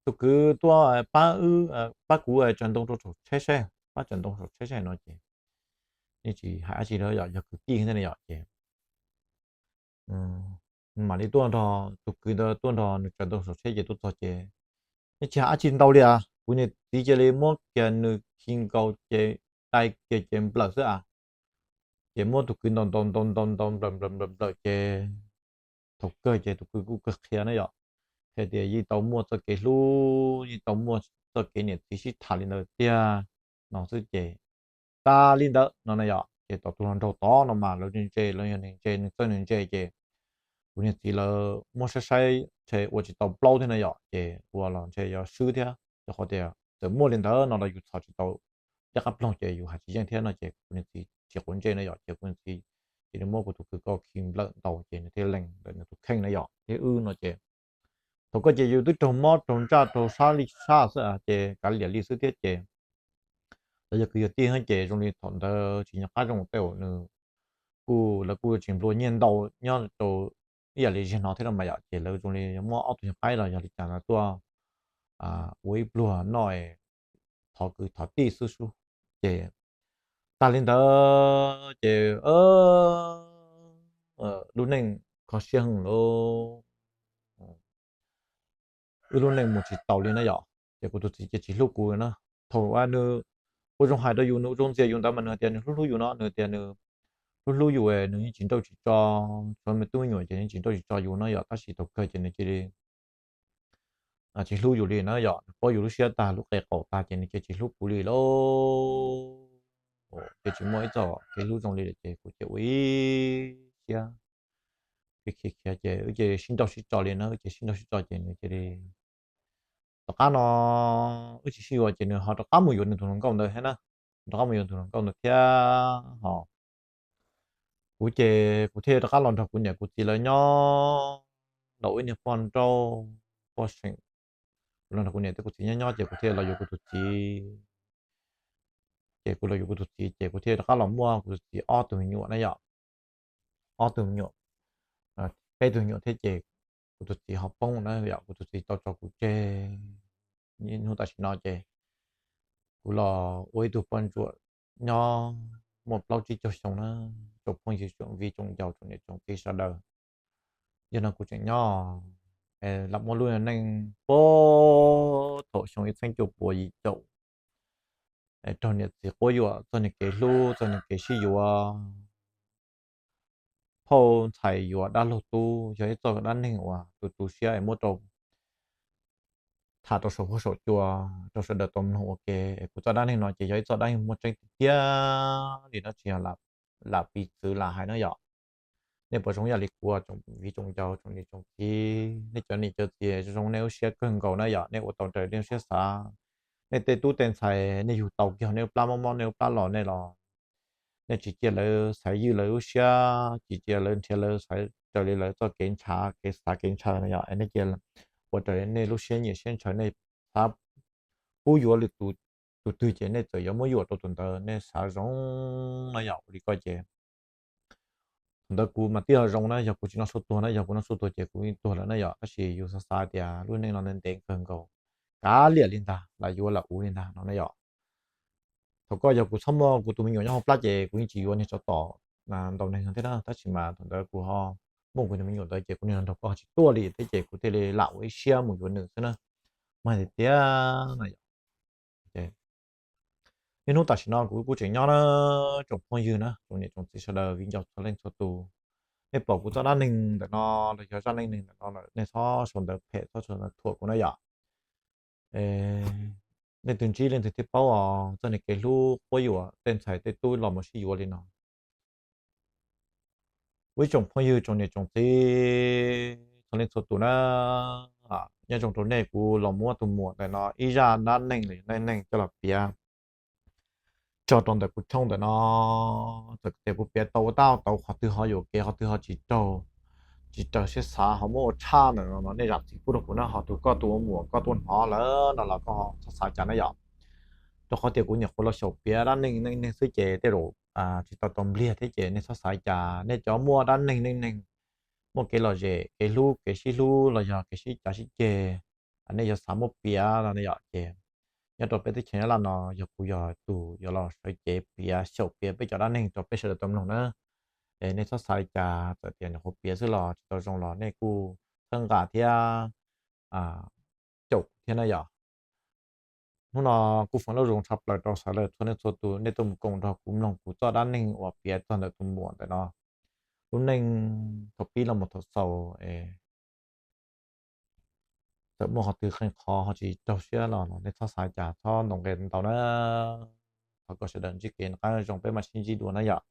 tus kwv tuaj pab, pab kuv tsaws ntoo rau saum tsheb saib, pab tsaws ntoo saum tsheb saib no ces yeej tsis hais dab tsi li yom, yog kwv tij thiab ne yom ces mam li tuaj nrog tus kwv ntawd tuaj nrog nws tsaws ntoo saum tsheb ces tuaj txog ces yeej tsis hais dab tsi ntau li as, kuv niag txiv cia li muab kiag nws khi nkaus ces dai kiag ces nplawm xwb as. Ces muab tus kwv ntaus ntaus ntaus ntaus ntaus nplawm nplawm nplawm nplawm ces thaum kawg ces tus kwv kuj kawg qhia na yom, qhia tias yeej tau muaj txoj kev hlub, yeej tau muaj txoj kev niam txiv sib tham li ntawd tiag no xwb ces tas li ntawd no na yom. Ces tom tus hluas nraug tod no mas lawv ntse, lawv yog nws ntse, nws txawj nws ntse ces kuv niag txiv lawv muab saib saib ntshe ua tsis tau plaub thiab na yom, ces ua los ntshe yuav swb thiab, rau qhov tias txawm muaj li ntawd no los yus txhom tsis tau ncaj qab ploog ces yus hais tsis yeej thiab no ces kuv niag txiv tsis quav ntsej na yom, ces kuv niag txiv ces nws muab kuv tus kwv ko khi nplawm ntaus ces nws thiaj lees ntawm nws tus kheej na yom. Thiab wb no ces thaum ko ces yus twb raug mob raug ntsaj raug sab li sab xwb ces kav liam li xwb thiab ces lawv yog kwv yog tij ces zoo li thaum ntawd tsis nco qab zoo tej uas nws kuj, lawv kuj tsis nplua nyiaj ntau nyob rau ib yam li ziag no thiab no mas yom, ces lawv zoo li muab ob tug nyuag qaib los yog li cas no tuaj ua ib pluag noj thov kwv thov tij xwb xwb. Ces tag li ntawd ces lub neej kho siab heev lauj, wb lub neej mus tsis taus li na yom. Ces kuv tus txiv ces tsis hlub kuv na. Thaum uas nws ua zoo hais rau yus, nws ua zoo ntxias yus ntawd mas nws hais tias nws hlub hlub yus no, nws tias nws hlub hlub yus, nws yeej tsis nrauj tsis tso, tshuav me tub me nyuam ces nws tsis nrauj tsis tso yus no yom, tab sis thaum kawg ces nws cia li tsis hlub yus li na yom. Nws paub yus lub siab tag lub qe qaum tag ces nws cia tsis hlub kuv li lauj. Ces tsis muaj ib txoj kev hlub zoo li lawm ces kuv ces ua ib siab khiav khiav ces wb ces sib nrauj sib tso li na, wb ces sib nrauj sib tso ces nws cia li tom qab no wb tsis sib yuav ces nws ho rov qab mus yuav nws tus hluas nkauj ntawd thiab na, rov qab mus yuav tus hluas nkauj ntawd thiab ho kuv ces kuv thiaj rov qab los nrog kuv niam kuv txiv lawv nyob, los ua ib niag poj nrauj poj seem. Kuv los nrog kuv niam thiab kuv txiv nyob nyob ces kuv thiaj los yuav kuv tus txiv. Ces kuv los yuav kuv tus txiv ces kuv thiaj rov qab los muaj kuv tus txiv ob tug me nyuam na yom, ob tug me nyuam, peb tug me nyuam thiab ces kuv tus txiv ho poob na yom, kuv tus txiv tau tso kuv tseg. Hnub tam sim no ces kuv los ua ib tug poj ntsuam nyob muaj plaub tsib caug xyoo na, tsoom phooj ywg tsoom viv tsoom ncaus tsoom niam tsoom txiv sawv daws. Yog no kuv tseem nyob lam muaj lub neej puag thaum xyoo ib txhiab cuaj puas yim caum, raug niam txiv quab yuam txog niag kev hlub txog niag kev sib yuav, phauj ntxhais yuav dab laug tub, yog ib txoj dab neeg uas tu tu siab es muab rau tham rau saum huab saum cua rau sawv daws tau mloog ua ke. Es kuv txoj dab neeg no ces yog ib txoj dab neeg muaj tseeb tiag tiag li no, tsis yog lam piv txwv lam hais na yom. Nej puas zoo ib yam li kuv tsoom viv tsoom ncaus tsoom niam tsoom txiv, nej cov niam cov txiv zoo nej lub siab kawg nkaus na yom, nej ua tau raws nej lub siab xav. Nej tej tub tej ntxhais nej yug tau kiag nej lub plab mob mob nej lub plab los nej los nej tsis cia lawv xaiv ywj lawv lub siab, tsis cia lawv nrhiav lawv xaiv raws li lawv txoj kev ntshaw kev xav kev ntshaw no yom, nej cia ua raws li nej lub siab nyiam siab ntshaw, nej xav pub yuav lwm tus twg ces nej txawm yuav muab yuam rau tus ntawd nej xav zoo no yom. Ua li ko ces thaum ntawd kuv mas twb yog zoo na, yog kuv tsis noj tshuaj tuag na, yog kuv noj tshuaj tuag ces kuv yeej tuag lawm na yom, tab sis yus xav xav tias lub neej no ntev ntev kawg nkaus, kav liam li ntag, lam yuav lam uv li ntag no na yom. Thaum koj yog kuv txhob muaj kuv tus me nyuam nyob hauv plab ces kuv yeej tsis yuav niag tsov tom ntaus neeg thiab na, tab sis mas thaum ntawd kuv ho muaj kuv tus me nyuam ntawd ces kuv niag hluas nraug ko ho tsis tuaj li thiab ces kuv thiaj li lam ua ib siab mus yuav nws xwb na. Mas hais tias na yom, niaj hnub tam sim no kuv kuj tseem nyob na, tsoom phooj ywg na, tsoom niam tsoom txiv sawv daws viv ncaus txhua leej txhua tus, nej pom kuv txoj dab neeg ntawm no los yog zaj neej neeg ntawm no lawm nej txhob sau ntawv phem txhob sau ntawv thuam kuv na yom. Nej tus ntsib leej twg thiaj paub os, txoj niag kev hlub quab yuam tej ntxhais tej tub los mus sib yuav li no. Kuv ib tsoom phooj ywg tsoom niam tsoom txiv txhua leej txhua tus na, nyob zoo rau nej, kuv los muab tus muam ntawm no ib zaj dab neeg los yog neej neeg coj los piav tso rau ntawm kuv channel ntawm no. Txawm tias kuv piav tau ua tab tau qhov twg ho yuam kev qhov twg ho tsis raug, tsis raws siab xav ho muab ua tshaj ntawm no nej zam txim pub rau kuv na, ho tus koj tus ua muam koj tuaj hnov lawm no los koj txhob xav cas na yom. Rau qhov tias kuv nyuam qhuav los xyaum piav dab neeg neej neeg xwb ces tej zaum tsis tau tau npliag thiab ces nej txhob xav cas, nej cov muaj dab neeg neej neeg, muaj kev lom zem kev hlub kev sib hlub los yog kev sib cav sib ceg, nej yog xav muab piav no ne yom ces nyob rau peb teb chaws Nyab Laj no yog kuv yog tus yuav los sawv cev piav xyaum piav peb cov dab neeg rau peb sawv daws tau mloog na. Es nej txhob xav li cas, txawm tias nyuam qhuav piav xwb los tsis tau zoo los nej kuj txhawb nqa thiab caum thiab na yom. Hnub no kuj foom ib lo zoo tshaj plaws rau sawv daws txhua leej txhua tus nej tuaj mus koom nrog kuv mloog kuv txoj dab neeg uas piav txog ntawm tus muam ntawm no lub neej thaum pib los mus thaum xaus. Txawm muaj qhov twg qee qhov ho tsis raug siab los nej txhob xav cas txhob ntaus nqe ntau na. Thov kom sawv daws ntsib kev noj qab nyob zoo peb mam sib ntsib dua na yom.